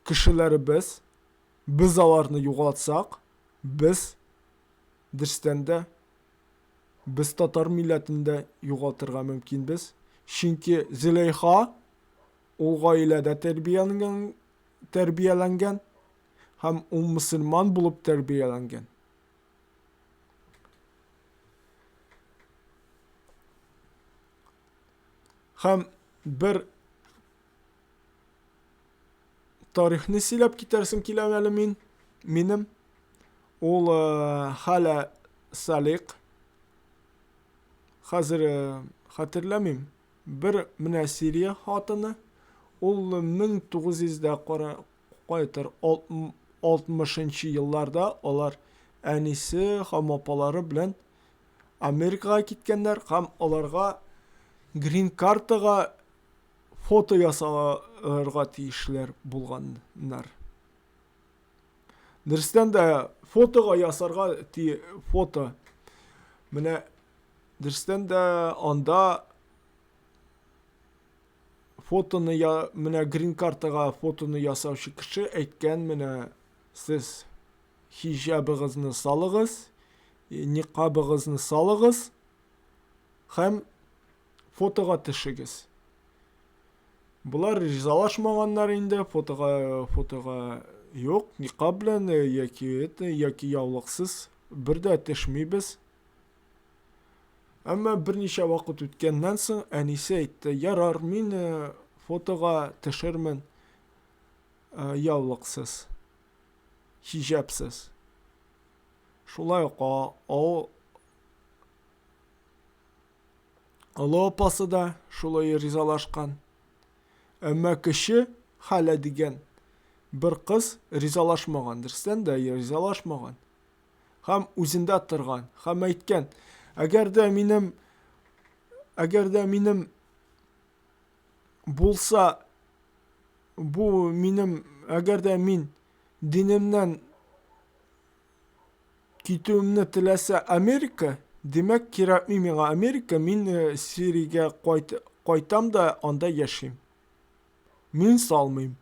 кешеләребез, без аларны югалтсак, без дөрестән дә без татар милләтен дә югалтырга мөмкинбез. Чөнки Зөләйха Ул гаиләдә тәрбияләнгән, тәрбияләнгән һәм ул мөселман булып тәрбияләнгән. Һәм бер тарихны сөйләп китәрсем килә әле мин, минем. Ул э, Халя Салик. Хәзер э, хәтерләмим. Бер менә Сирия хатыны, ул 1900 дә кара кайтыр 60 елларда алар әнисе һәм апалары белән Америкага киткәннәр һәм аларга грин картага фото ясарга тиешләр булганнар. Дөрестән дә фотога ясарга ти фото. Менә дөрестән дә анда фотоны я менә грин картага фотоны ясаучы кеше әйткән менә сез хиҗабыгызны салыгыз, никабыгызны салыгыз һәм фотога төшегез. Болар ризалашмаганнар инде, фотога фотога юк, никаб белән яки это, яки яулыксыз бер дә төшмибез. Әмма берничә вакыт үткәннән соң әнисе әйтте, ярар, мин фотога төшермен яулыксыз, хиҗапсыз. Шулай ук ал Олы апасы да шулай ризалашкан. Әмма кече Хәлә дигән бер кыз ризалашмаган, дөрестән дә ризалашмаган. Һәм үзендә торган, һәм әйткән, әгәр дә минем әгәр дә минем булса бу минем әгәр дә мин динемнән Китүемне теләсә Америка, димәк, кирәкми миңа Америка, мин э, Сириягә кайт, кайтам да анда яшим. Мин салмыйм.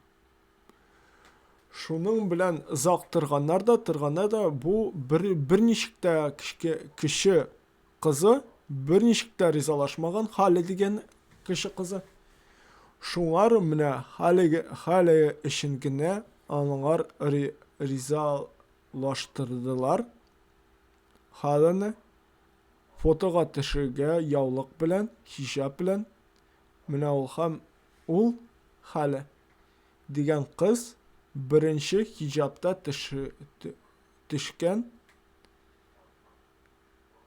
Шуның белән озак торганнар да, торганнар да, бу бер, берничек тә кечке, кече кызы берничек тә ризалашмаган Хали дигән кече кызы. Шуңар менә Хали, Хали өчен генә аңар риза лаштырдылар. Халаны фотога төшергә яулык белән, хиҗап белән. Менә ул һәм ул Хале дигән кыз беренче хиҗапта төшкән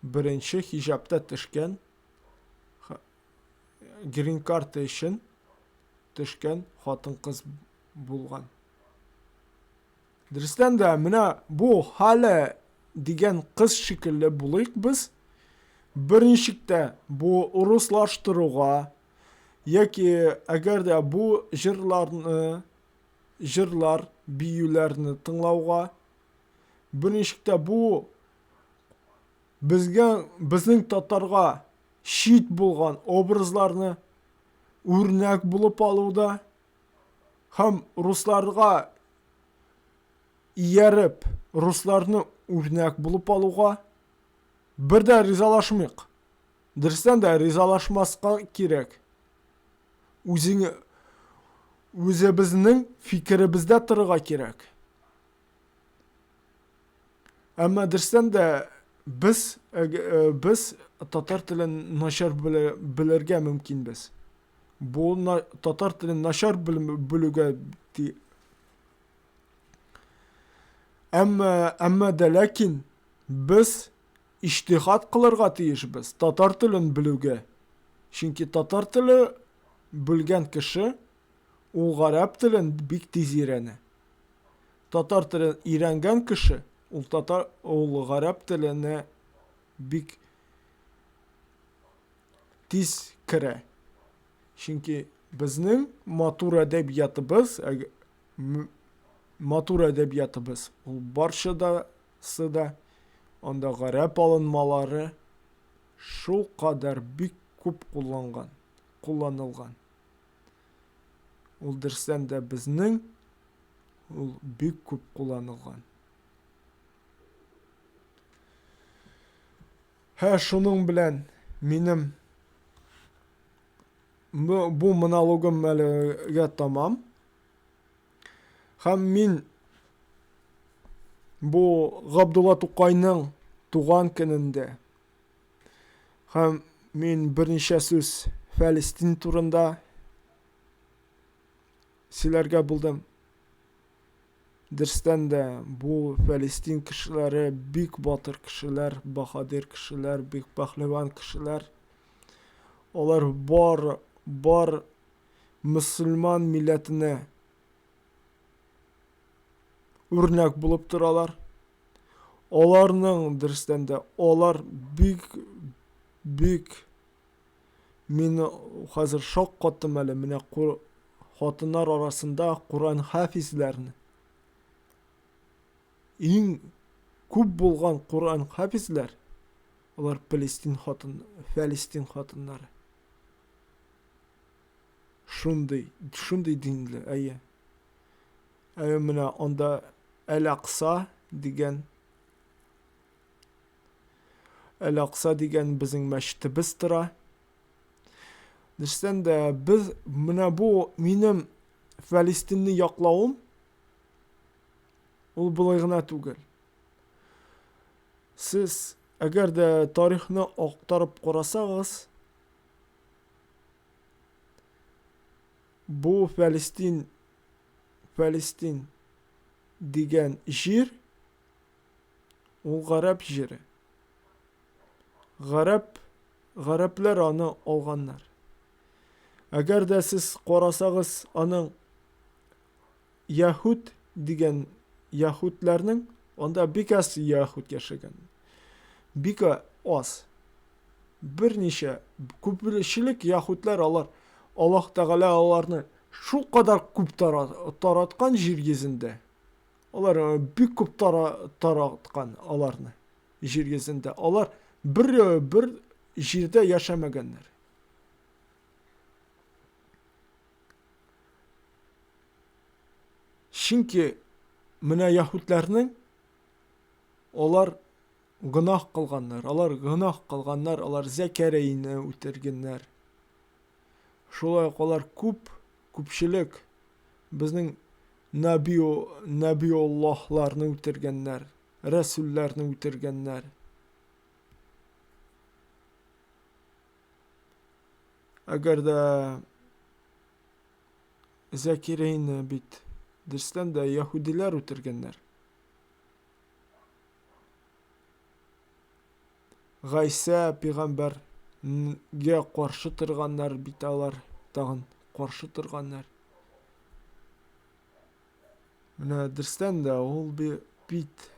беренче хиҗапта төшкән грин-карта өчен төшкән хатын-кыз булган. Дөрестән дә, менә бу Халә дигән кыз шикелле булыйк без. Берничек тә бу руслаштыруга яки әгәр дә бу җырларны, җырлар, биюләрне тыңлауга, берничек тә бу безгә, безнең татарга чит булган образларны үрнәк булып алуда һәм русларга ияреп, русларны үрнәк булып алуга бер дә ризалашмыйк. Дөрестән дә ризалашмаска кирәк. Үзең үзебезнең фикеребездә торырга кирәк. Әмма дөрестән дә без э, без татар телен начар белергә мөмкинбез. Бу татар телен начар белүгә Әмма, әмма дә ләкин без иҗтихад кылырга тиешбез татар телен белүгә. Чөнки татар теле белгән кеше ул гарәп телен бик тиз өйрәнә. Татар телен өйрәнгән кеше ул татар ул гарәп теленә бик тиз керә. Чөнки безнең матур әдәбиятыбыз, матур әдәбиятыбыз, ул барча да сы да анда гарәп алынмалары шул кадәр бик күп кулланган, кулланылган. Ул дөрестән дә безнең ул бик күп кулланылган. Һә, шуның белән минем бу монологым әлегә тамам. Һәм мин бу Габдулла Тукайның туган көнендә һәм мин берничә сүз Фәлестин турында сөйләргә булдым. Дөрестән дә, бу Фәлестин кешеләре бик батыр кешеләр, баһадир кешеләр, бик пәһлеван кешеләр. Алар бар, бар мөселман милләтенә үрнәк булып торалар. Аларның дөрестән дә, алар бик, бик Мин хәзер шаккаттым әле, менә хатыннар арасында Коръән хафизләрне. Иң күп булган Коръән хафизләр алар Палестин хатын, Фәлестин хатыннары. Шундый, шундый динле, әйе. Әйе, менә анда Әл-Акса дигән Әл-Акса дигән безнең мәчетебез тора. Дөрестән дә, без менә бу минем Фәлистинне яклавым ул болай гына түгел. Сез әгәр дә тарихны актарып карасагыз, бу Фәлистин Фәлистин дигән җир ул гарәп җире. Гарәп гарәпләр аны алганнар. Әгәр дә сез карасагыз, аның Яһүд дигән яһүдләрнең анда бик аз яһүд яшәгән. Бик аз. Берничә күпчелек яһүдләр алар Аллаһ Тәгалә аларны шул кадәр күп тараткан җир йөзендә. Алар э, бик күп тараткан аларны җир йөзендә. Алар бер э, бер җирдә яшәмәгәннәр. Чөнки менә яһүдләрнең алар гөнаһ кылганнар, алар гөнаһ кылганнар, алар Зәкәрәйне үтергәннәр. Шулай ук алар күп, күпчелек безнең нәби, нәбиуллаһларны үтергәннәр, рәсүлләрне үтергәннәр. Әгәр дә Зәкирәйне бит дөрестән дә яһүдиләр үтергәннәр. Гайсә пигамбәргә каршы торганнар бит алар, тагын каршы торганнар. Менә дөрестән дә ул бит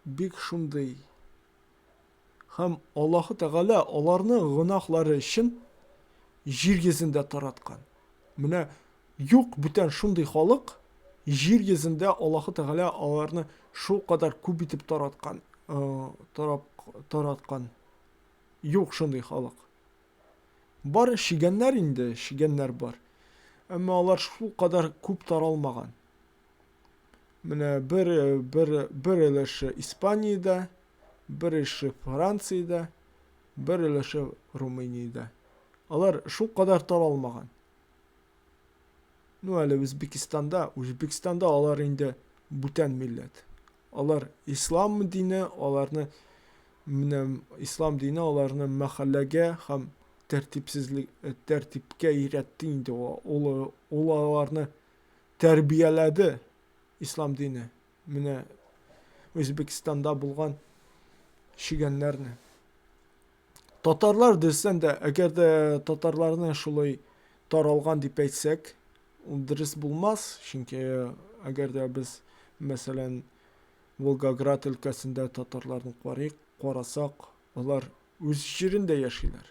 бик шундый Һәм Аллаһы Тәгалә аларны гөнаһлары өчен җир йөзендә тараткан. Менә юк бүтән шундый халык җир йөзендә Аллаһы Тәгалә аларны шул кадәр күп итеп тараткан, э, тарап, тараткан. Юк шундый халык. Бар чигәннәр инде, чигәннәр бар. Әмма алар шул кадәр күп таралмаган. Менә бер бер бер өлеше Испаниядә, бер өлеше Франциядә, бер өлеше Румыниядә. Алар шул кадәр таралмаган. Ну, әле Үзбекстанда, Үзбекстанда алар инде бүтән милләт. Алар ислам дине, аларны менә ислам дине аларны мәхәлләгә һәм тәртипсезлек тәртипкә өйрәтте инде ул, ул аларны тәрбияләде ислам дине. Менә Үзбекстанда булган чигәннәрне. Татарлар дөрестән дә, әгәр дә татарларны шулай таралган дип әйтсәк, ул дөрес булмас, чөнки әгәр дә без, мәсәлән, Волгоград өлкәсендә татарларны карыйк, карасак, алар үз җирендә яшиләр.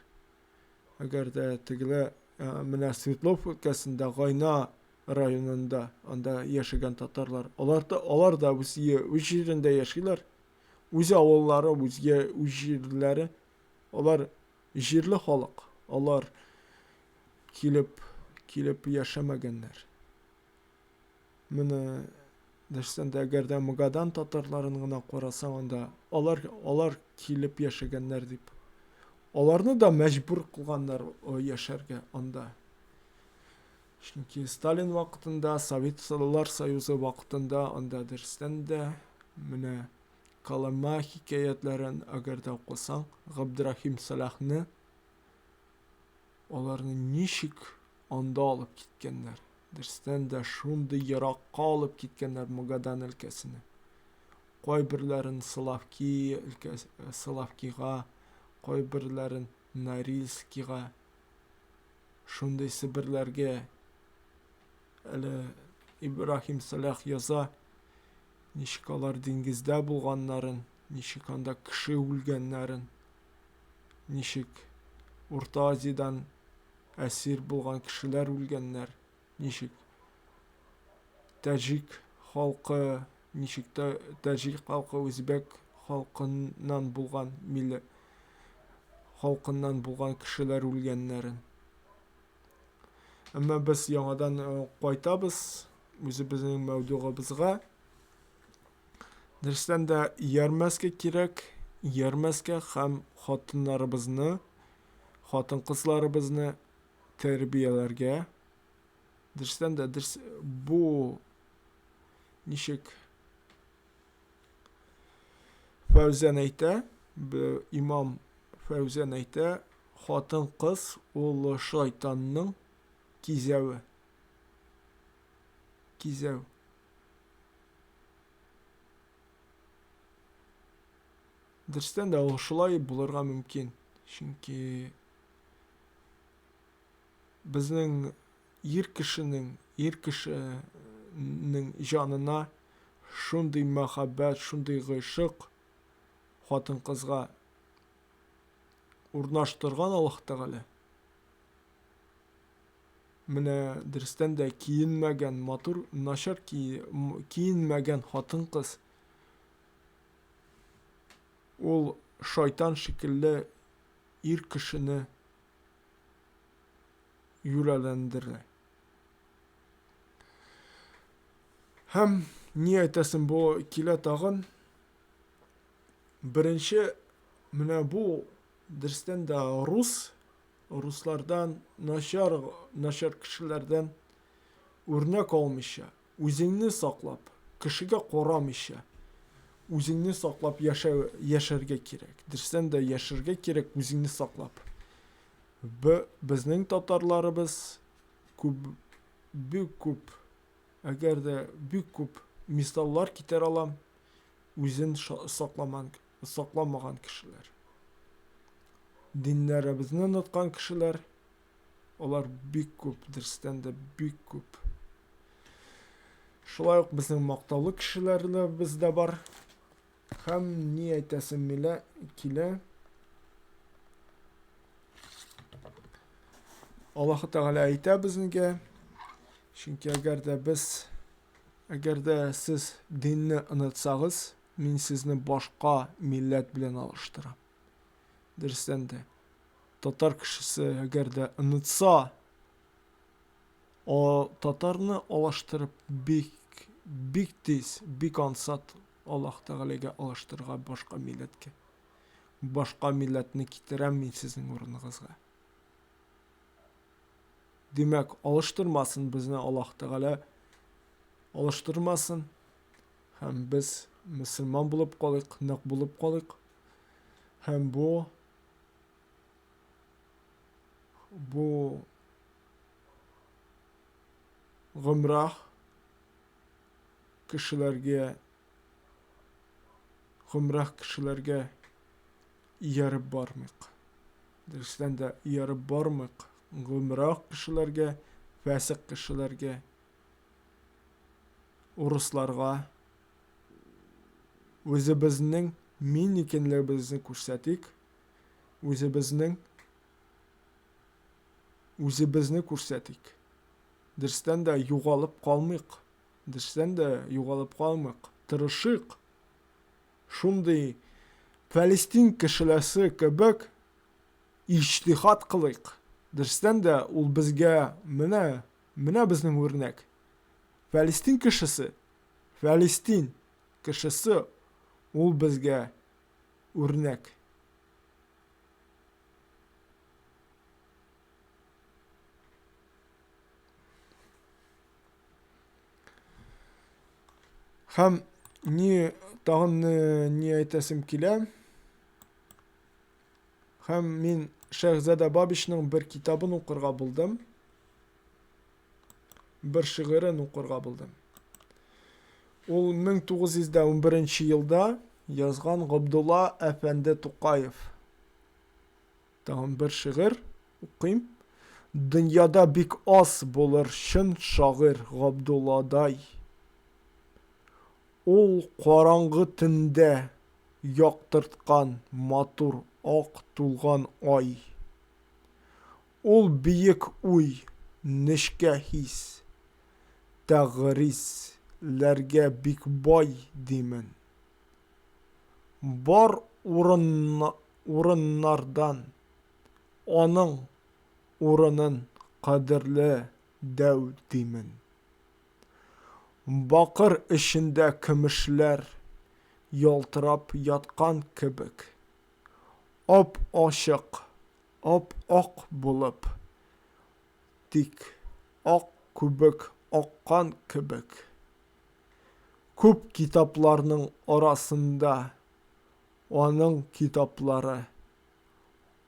Әгәр дә тегелә менә Свердлов өлкәсендә Гайна районында анда яшәгән татарлар, алар да, алар да үз, үз җирендә яшиләр. Үз авыллары, үзгә үз җирләре. Алар җирле халык. Алар килеп килеп яшәмәгәннәр. Менә дөрестән дә, әгәр дә Магадан татарларын гына карасаң, анда алар алар килеп яшәгәннәр дип. Аларны да мәҗбүр кылганнар яшәргә анда. Чөнки Сталин вакытында, Советлар Союзы вакытында анда дөрестән дә менә Колыма хикәятләрен әгәр дә укысаң, Габдрахим Сәлахны аларны ничек анда алып киткәннәр. Дөрестән дә шундый еракка алып киткәннәр Магадан өлкәсенә. Кайберләрен Соловки өлкәсе, Соловкига, кайберләрен Норильскига, шундый Себерләргә. Әле Ибраһим Сәлах яза, ничек алар диңгездә булганнарын, ничек анда кеше үлгәннәрен, ничек Урта Азиядән әсир булган кешеләр үлгәннәр, ничек таҗик халкы, ничек таҗик халкы үзбәк халкыннан булган милләт халкыннан булган кешеләр үлгәннәрен. Әмма без яңадан э, кайтабыз үзебезнең мәүдугыбызга. Дөрестән дә иярмәскә кирәк, иярмәскә һәм хатыннарыбызны, хатын-кызларыбызны тәрбияләргә. Дөрестән дә дөрес бу ничек Фәүзән әйтә, имам Фәүзән әйтә, хатын-кыз ул шайтанның кизәве. Кизәү. Дөрестән дә ул шулай булырга мөмкин. Чөнки безнең ир кешенең, ир кешенең җанына шундый мәхәббәт, шундый гыйшык хатын-кызга урнаштырган Аллаһ Тәгалә. Менә дөрестән дә киенмәгән, матур, начар киенмәгән хатын-кыз ул шайтан шикелле ир кешене юләләндерә. Һәм ни әйтәсем бу килә тагын? Беренче менә бу дөрестән дә рус, руслардан начар, начар кешеләрдән үрнәк алмыйча, үзеңне саклап, кешегә карамыйча, үзеңне саклап яшәү, яшәргә кирәк. Дөрестән дә яшәргә кирәк үзеңне саклап. Б безнең татарларыбыз күп, бик күп, әгәр дә бик күп мисаллар китерә алам, үзен сакламан, сакламаган кешеләр. Диннәребезне оныткан кешеләр, алар бик күп, дөрестән дә бик күп. Шулай ук безнең мактаулы кешеләребез дә бар. Һәм ни әйтәсем милә, килә. Аллаһы Тәгалә әйтә безгә, чөнки әгәр дә без, әгәр дә сез динне онытсагыз, мин сезне башка милләт белән алыштырам. Дөрестән дә, татар кешесе әгәр дә онытса, о, татарны алыштырып бик, бик тиз, бик ансат Аллаһ Тәгаләгә алыштырырга башка милләткә. Башка милләтне китерәм мин сезнең урыныгызга. Димәк, алыштырмасын безне Аллаһ Тәгалә, алыштырмасын. Һәм без мөселман булып калыйк, нык булып калыйк. Һәм бу бу гомрах кешеләргә гомрах кешеләргә ияреп бармыйк. Дөрестән дә ияреп бармыйк гомрах кешеләргә, фәсык кешеләргә, урысларга. Үзебезнең мин икәнлегебезне күрсәтик, үзебезнең үзебезне күрсәтик. Дөрестән дә югалып калмыйк. Дөрестән дә югалып калмыйк. Тырышыйк. Шундый Палестин кешеләсе кебек иҗтихад кылыйк. Дөрестән дә ул безгә менә, менә безнең үрнәк. Палестин кешесе, Палестин кешесе ул безгә үрнәк. Һәм ни тагын ни әйтәсем килә? Һәм мин Шәһзадә Бабичның бер китабын укырга булдым. Бер шигырен укырга булдым. Ул 1911 елда язган Габдулла әфәнде Тукаев. Тагын бер шигырь укыйм. Дөньяда бик аз булыр чын шагыйрь Габдулладай. Ул караңгы төндә яктырткан матур ак тулган ай. Ул биек уй, нечкә хис, тәгърис ләргә бик бай, димен. Бар урыннардан аның урынын кадерле дәү димен. Бакыр эчендә көмешләр ялтырап яткан кебек, ап-ачык, ап-ак булып. тик ак күбек аккан кебек. Күп китапларның арасында аның китаплары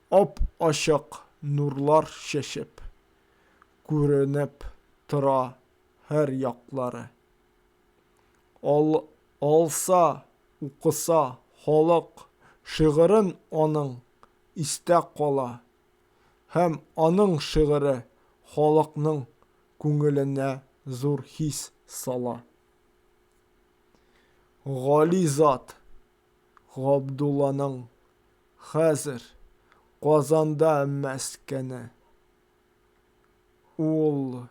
ап-ачык нурлар чәчеп, күренеп тора һәр яклары. Ал, алса, укыса, халык шигырен аның истә кала һәм аның шигыре халыкның күңеленә зур хис сала. Гали зат Габдулланың хәзер Казанда мәскәне. Ул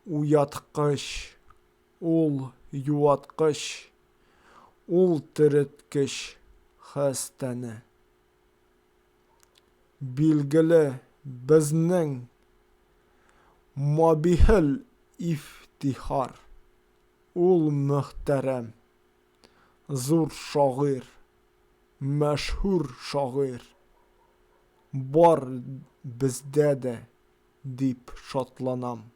уяткыч, ул юаткыч, ул тереткеч хәстәне. Билгеле, безнең Мабихел ифтихар, ул мөхтәрәм, зур шагыйрь, мәшһүр шагыйрь бар бездә дә, дип шатланам.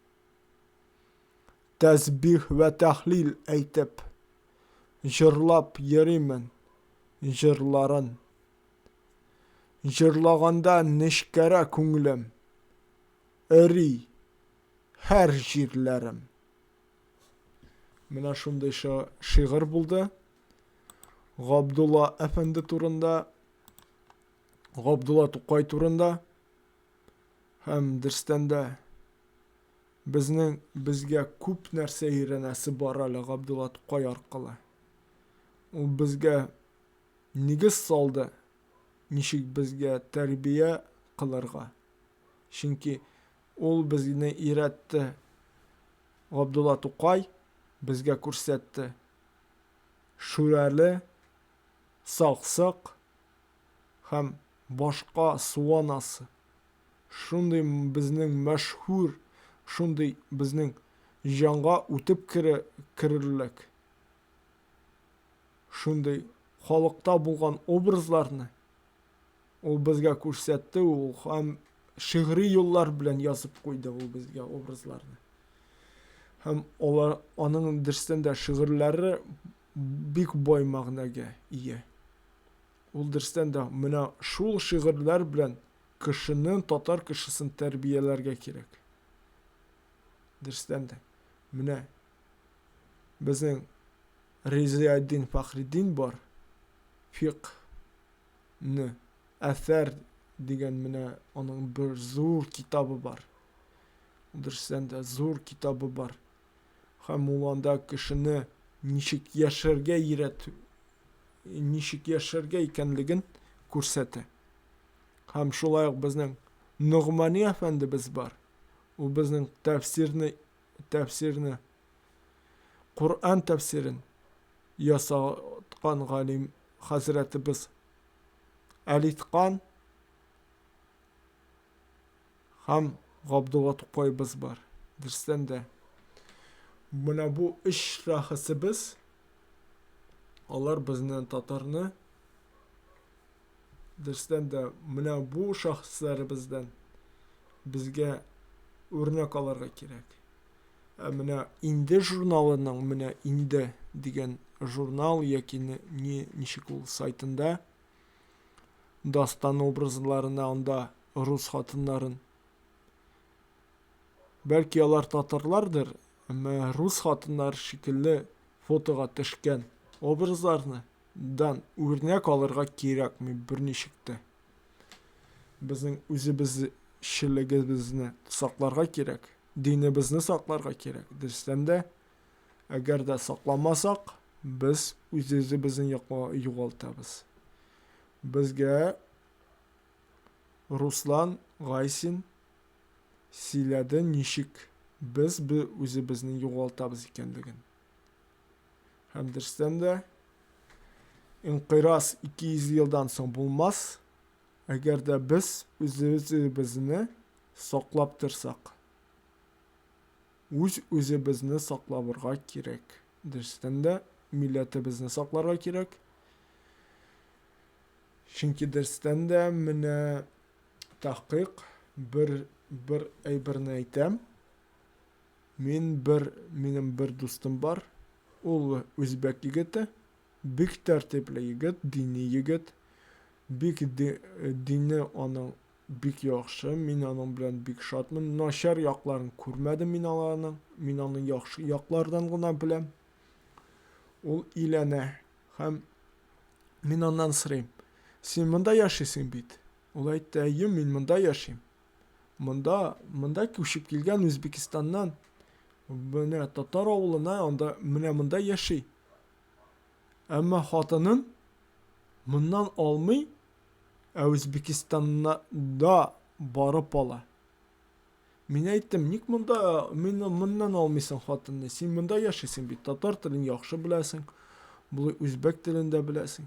Тәсбих вә тәхлил әйтеп, җырлап йөримен җырларын. Җырлаганда нечкәрә күңлем, эри һәр җирләрем. Менә шундый шигырь булды. Габдулла әфәнде турында, Габдулла Тукай турында һәм дөрестән дә безнең безгә күп нәрсә өйрәнәсе бар әле Габдулла Тукай аркылы. Ул безгә нигез салды, ничек безгә тәрбия кылырга. Чөнки ул безне өйрәтте. Габдулла Тукай безгә күрсәтте. Шүрәле, Саксак һәм башка Суанасы. Шундый безнең мәшһүр, шундый безнең җанга үтеп керерлек. Шундый халыкта булган образларны ул безгә күрсәтте, ул һәм шигъри юллар белән язып куйды ул безгә образларны. Һәм алар аның дөрестән дә шигырьләре бик бай мәгънәгә ия. Ул дөрестән дә менә шул шигырьләр белән кешене, татар кешесен тәрбияләргә кирәк. Дөрестән дә менә безнең Ризаэддин Фәхреддин бар. Фикъ-ны, Әсәр дигән менә аның бер зур китабы бар. Дөрестән дә зур китабы бар. Һәм ул анда кешене ничек яшәргә өйрәт, ничек яшәргә икәнлеген күрсәтә. Һәм шулай ук безнең Ногмани әфәндебез бар. Ул безнең тәфсирне тәфсирне Коръән тәфсирен ясаткан галим хәзрәтебез Әлиткан һәм Габдулла Тукайыбыз бар. Дөрестән дә, менә бу өч шәхесебез, алар безне татарны дөрестән дә менә бу шәхесләребездән безгә үрнәк алырга кирәк. Ә менә инде журналының менә инде дигән журнал яки не, ничек ул сайтында дастан образларына анда рус хатыннарын бәлки алар татарлардыр, әмма рус хатыннар шикелле фотога төшкән образларны дан үрнәк алырга кирәкми берничек тә. Безнең үзебезчелегебезне сакларга кирәк, динебезне сакларга кирәк. Дөрестән дә, әгәр дә сакламасак, без үз-үзебезне югалтабыз. Безгә Руслан Гайсин сөйләде ничек без үзебезне югалтабыз икәнлеген. Һәм дөрестән дә, инкыйраз 200 елдан соң булмас, әгәр дә без үз-үзебезне саклап торсак. Үз-үзебезне саклавырга кирәк. Дөрестән дә, милләтебезне сакларга кирәк. Чөнки дөрестән дә менә тәхкыйк бер бер әйберне әйтәм. Мин бер, минем бер дустым бар. Ул үзбәк егете. Бик тәртипле егет, дини егет. Бик дине аның бик яхшы. Мин аның белән бик шатмын. Начар якларын күрмәдем мин аларның. Мин аны яхшы яклардан гына беләм. Ул өйләнә һәм мин аннан сорыйм. Син монда яшисең бит? Ул әйтте, әйе, мин монда яшим. Монда, монда күчеп килгән Үзбекстаннан. Менә татар авылына анда менә монда яши. Әмма хатынын моннан алмый, ә Үзбекстанна да барып ала. Мин әйттем, ник монда, мин моннан алмыйсың хатынны? Син монда яшисең бит, татар телен яхшы беләсең, болай үзбәк телен дә беләсең.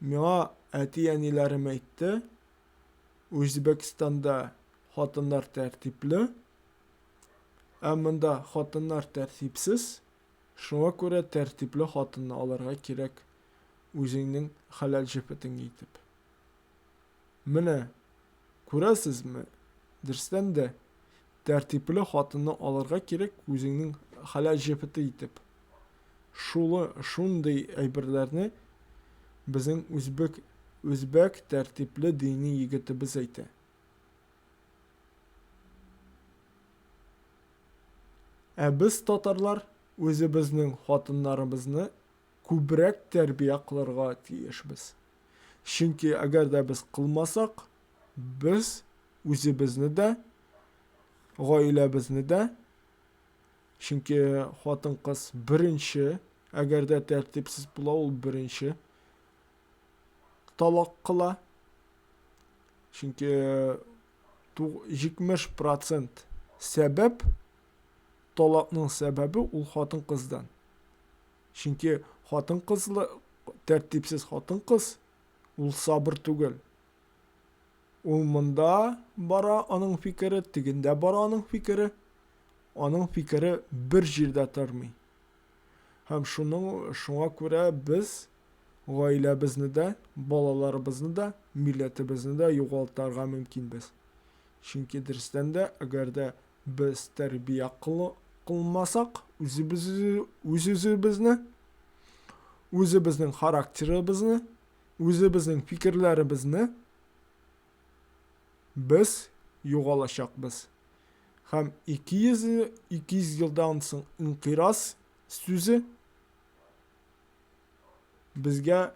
Миңа әти-әниләрем әйтте, Үзбәкстанда хатыннар тәртипле, ә монда хатыннар тәртипсез, шуңа күрә тәртипле хатынны алырга кирәк үзеңнең хәләл җефетең итеп. Менә, күрәсезме, дөрестән дә, тәртипле хатынны алырга кирәк үзеңнең хәләл җефете итеп. Шулы, шундый әйберләрне безнең үзбек, үзбәк тәртипле дини егетебез әйтә. Ә без, татарлар, үзебезнең хатыннарыбызны күбрәк тәрбия кылырга тиешбез. Чөнки әгәр дә без кылмасак, без үзебезне дә, гаиләбезне дә, чөнки хатын-кыз беренче, әгәр дә тәртипсез була, ул беренче талак кыла. Чөнки 70% сәбәп, талакның сәбәбе ул хатын-кыздан. Чөнки хатын-кызлы тәртипсез хатын-кыз ул сабыр түгел. Ул монда бара аның фикере, тегендә бара аның фикере. Аның фикере бер җирдә тормый. Һәм шуның шуңа күрә без гаиләбезне дә, балаларыбызны да, милләтебезне дә югалтарга мөмкинбез. Чөнки дөрестән дә, әгәр дә без тәрбия кылмасак, үзебез үз-үзебезне, үзебезнең характерыбызны, Үзебезнең фикерләребезне без югалачакбыз. Һәм 200, 200 елдан соң инкыйраз сүзе безгә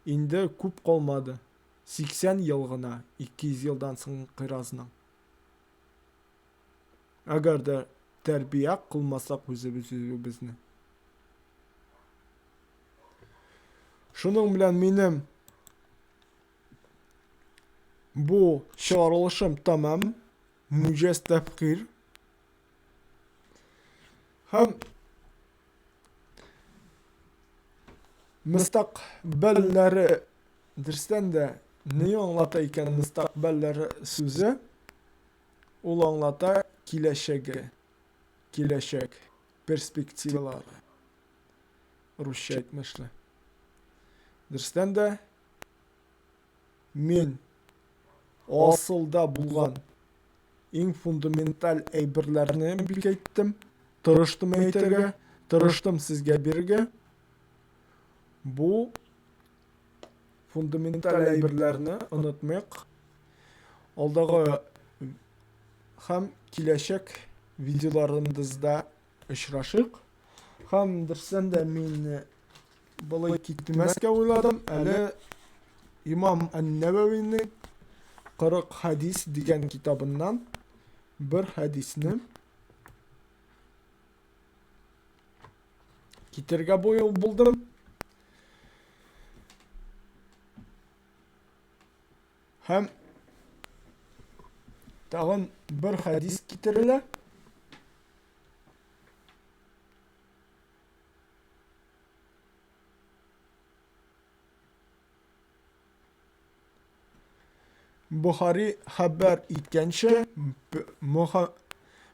инде күп калмады. 80 ел гына 200 елдан соң инкыйразның. Әгәр дә тәрбия кылмасак үзебез үзебезне. Шуның белән минем бу чыгарылышым тәмам. Муҗаз тәфкир. Һәм мөстәкъбәлләре дөрестән дә ни аңлата икән мөстәкъбәлләре сүзе? Ул аңлата киләчәге, киләчәк перспективалары. Русча әйтмешли. Дөрестән дә, мин асылда булган иң фундаменталь әйберләрне бик әйттем, тырыштым әйтергә, тырыштым сезгә бирергә. Бу фундаменталь әйберләрне онытмыйк. Алдагы һәм киләчәк видеоларыбызда очрашыйк. Һәм дөрестән дә мин болай китмәскә уйладым. Әле Имам Ан-Нәвәвинең 40 хәдис дигән китабыннан бер хәдисне китергә булдым. Һәм тагын бер хәдис китерелә. Бухари хәбәр иткәнчә,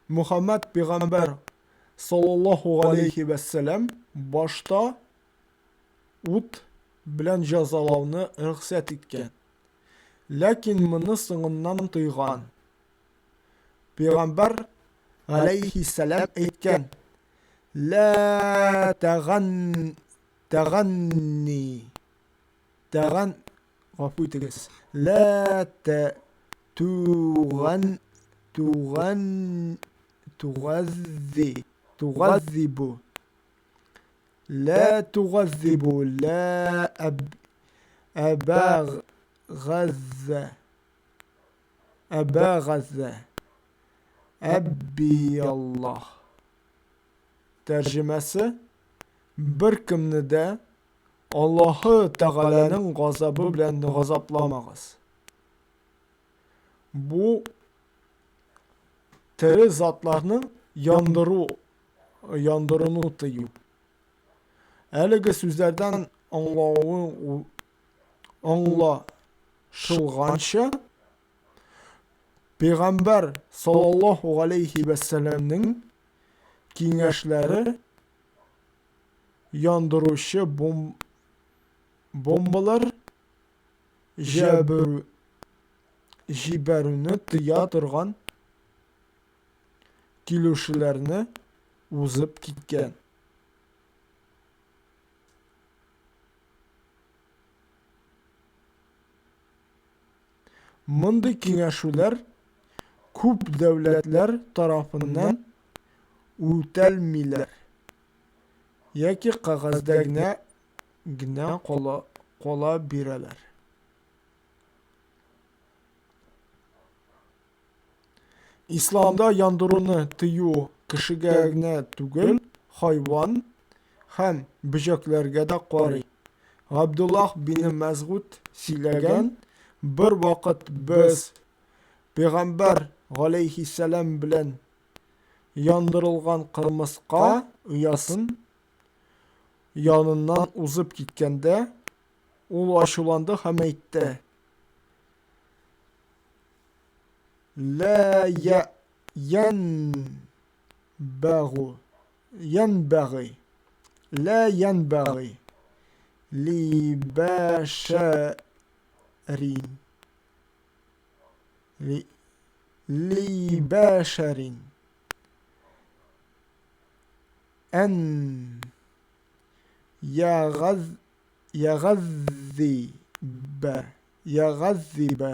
Мөхәммәд пәйгамбәр саллаллаһу галәйһи вәссәлам башта ут белән җәзалауны рөхсәт иткән. Ләкин моны соңыннан тыйган. Пәйгамбәр галәйһиссәлам әйткән: Лә тәган тәганни тәган гафу итегез. Лә тә туган туган тугаззи тугаззибу Лә тугаззибу лә әб әбә газзә әбә газзә әбби Аллаһ. Тәрҗемәсе, Беркемне дә Аллаһы Тәгаләнең газабы белән газапламагыз. Бу тере затларны яндыру яндыруны тыю. Әлеге сүзләрдән аңлавы аңлашылганча, Пәйгамбәр саллаллаһу галәйһи вәссәламнең киңәшләре яндыручы бом бомбалар җәберү җибәрүне тыя торган килүчеләрне узып киткән. Мондый киңәшүләр күп дәүләтләр тарафыннан үтәлмиләр яки кәгазьдә генә генә кала, кала бирәләр. Исламда яндыруны тыю кешегә генә түгел, хайван һәм бөҗәкләргә дә карый. Габдуллаһ бине Мәсгуд сөйләгән, бер вакыт без Пәйгамбәр галәйһиссәлам белән яндырылган кырмыска оясын яныннан узып киткәндә, ул ачуланды һәм әйтте: Лә янбагу янбагый лә янбагый ли бәшәрин ли ли бәшәрин ән ягаз ягаззибә ягаззибә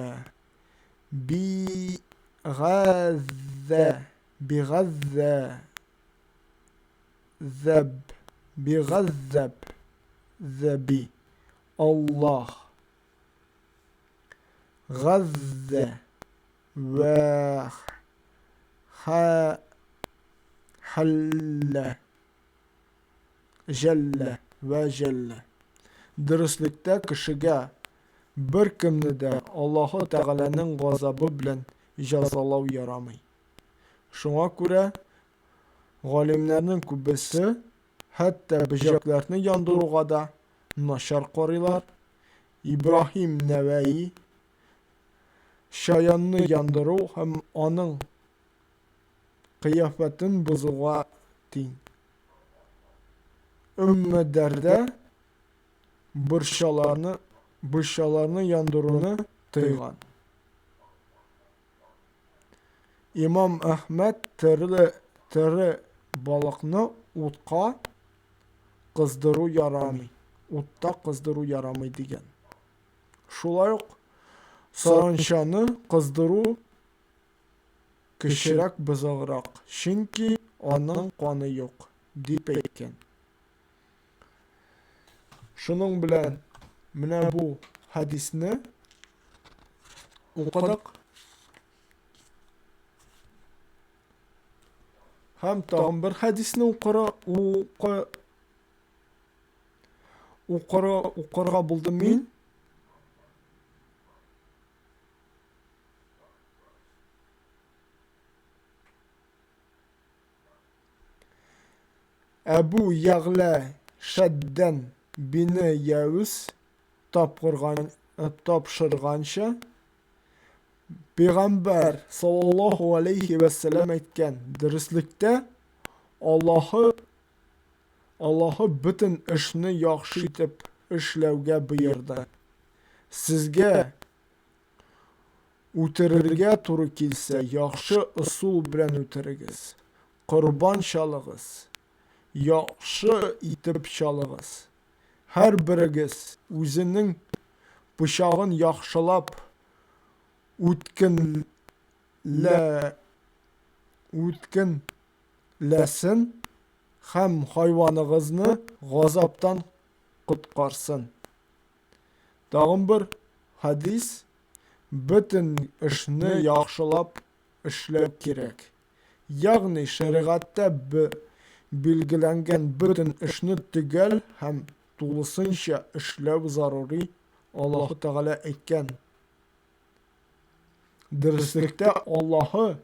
би газзә бигаззә зәб бигаззәб зәби Аллаһ газзә вә ха хәллә Җәллә вә җәллә. Дөреслектә кешегә беркемне дә Аллаһы Тәгаләнең газабы белән җәзалау ярамый. Шуңа күрә галимнәрнең күбесе хәтта бөҗәкләрне яндыруга да начар карыйлар. Ибраһим Нәвәи чаянны яндыру һәм аның кыяфәтен бозуга тиң. Өмме Дәрдә борчаларны, борчаларны яндыруны тыйган. Имам Әхмәд тере, тере балыкны утка кыздыру ярамый, утта кыздыру ярамый дигән. Шулай ук саранчаны кыздыру Кечерәк бозаграк, чөнки аның каны юк, дип әйткән. Шуның белән менә бу хәдисне укыдык. Һәм тагын бер хәдисне укыра, укы, укыра, укырга булдым мин. Әбу Ягълә Шәддән бине Яүс тапкырган, тапшырганча, Пәйгамбәр саллаллаһу алейхи вәссәлам әйткән, дөреслектә Аллаһы Аллаһы бөтен эшне яхшы итеп эшләүгә боерды. Сезгә Үтерергә туры килсә, яхшы ысул белән үтерегез. Корбан чалыгыз. Яхшы итеп чалыгыз. Һәрберегез үзенең пычагын яхшылап үткенләсен һәм хайваныгызны газаптан коткарсын. Тагын бер хәдис, Бөтен эшне яхшылап эшләү кирәк. Ягъни шәригатьтә билгеләнгән бөтен эшне төгәл һәм тулысынча эшләү зарури, Аллаһы Тәгалә әйткән. Дөреслектә Аллаһы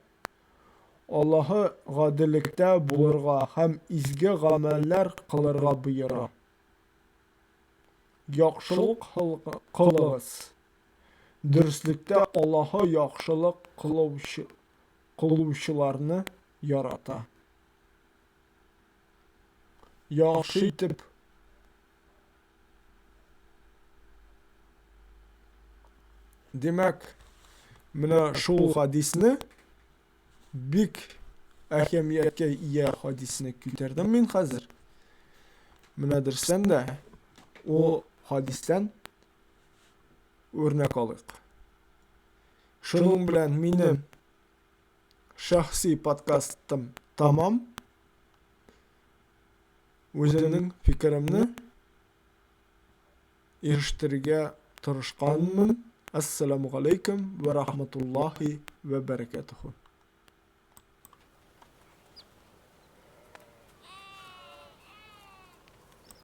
Аллаһы гаделлектә булырга һәм изге гамәлләр кылырга боера. Яхшылык кылыгыз. Дөреслектә Аллаһы яхшылык кылучыларны ярата. Яхшы итеп Димәк, менә шул хадисне бик әһәмияткә ия хадисне күтәрдем мин хәзер. Менә дөрестән дә ул хадистән үрнәк алыйк. Шуның белән минем шәхси подкастым тамам. Үземнең фикеремне ирештерергә тырышканмын. Әссәламу галәйкүм вә рахматуллаһи вә бәрәкәтүһү.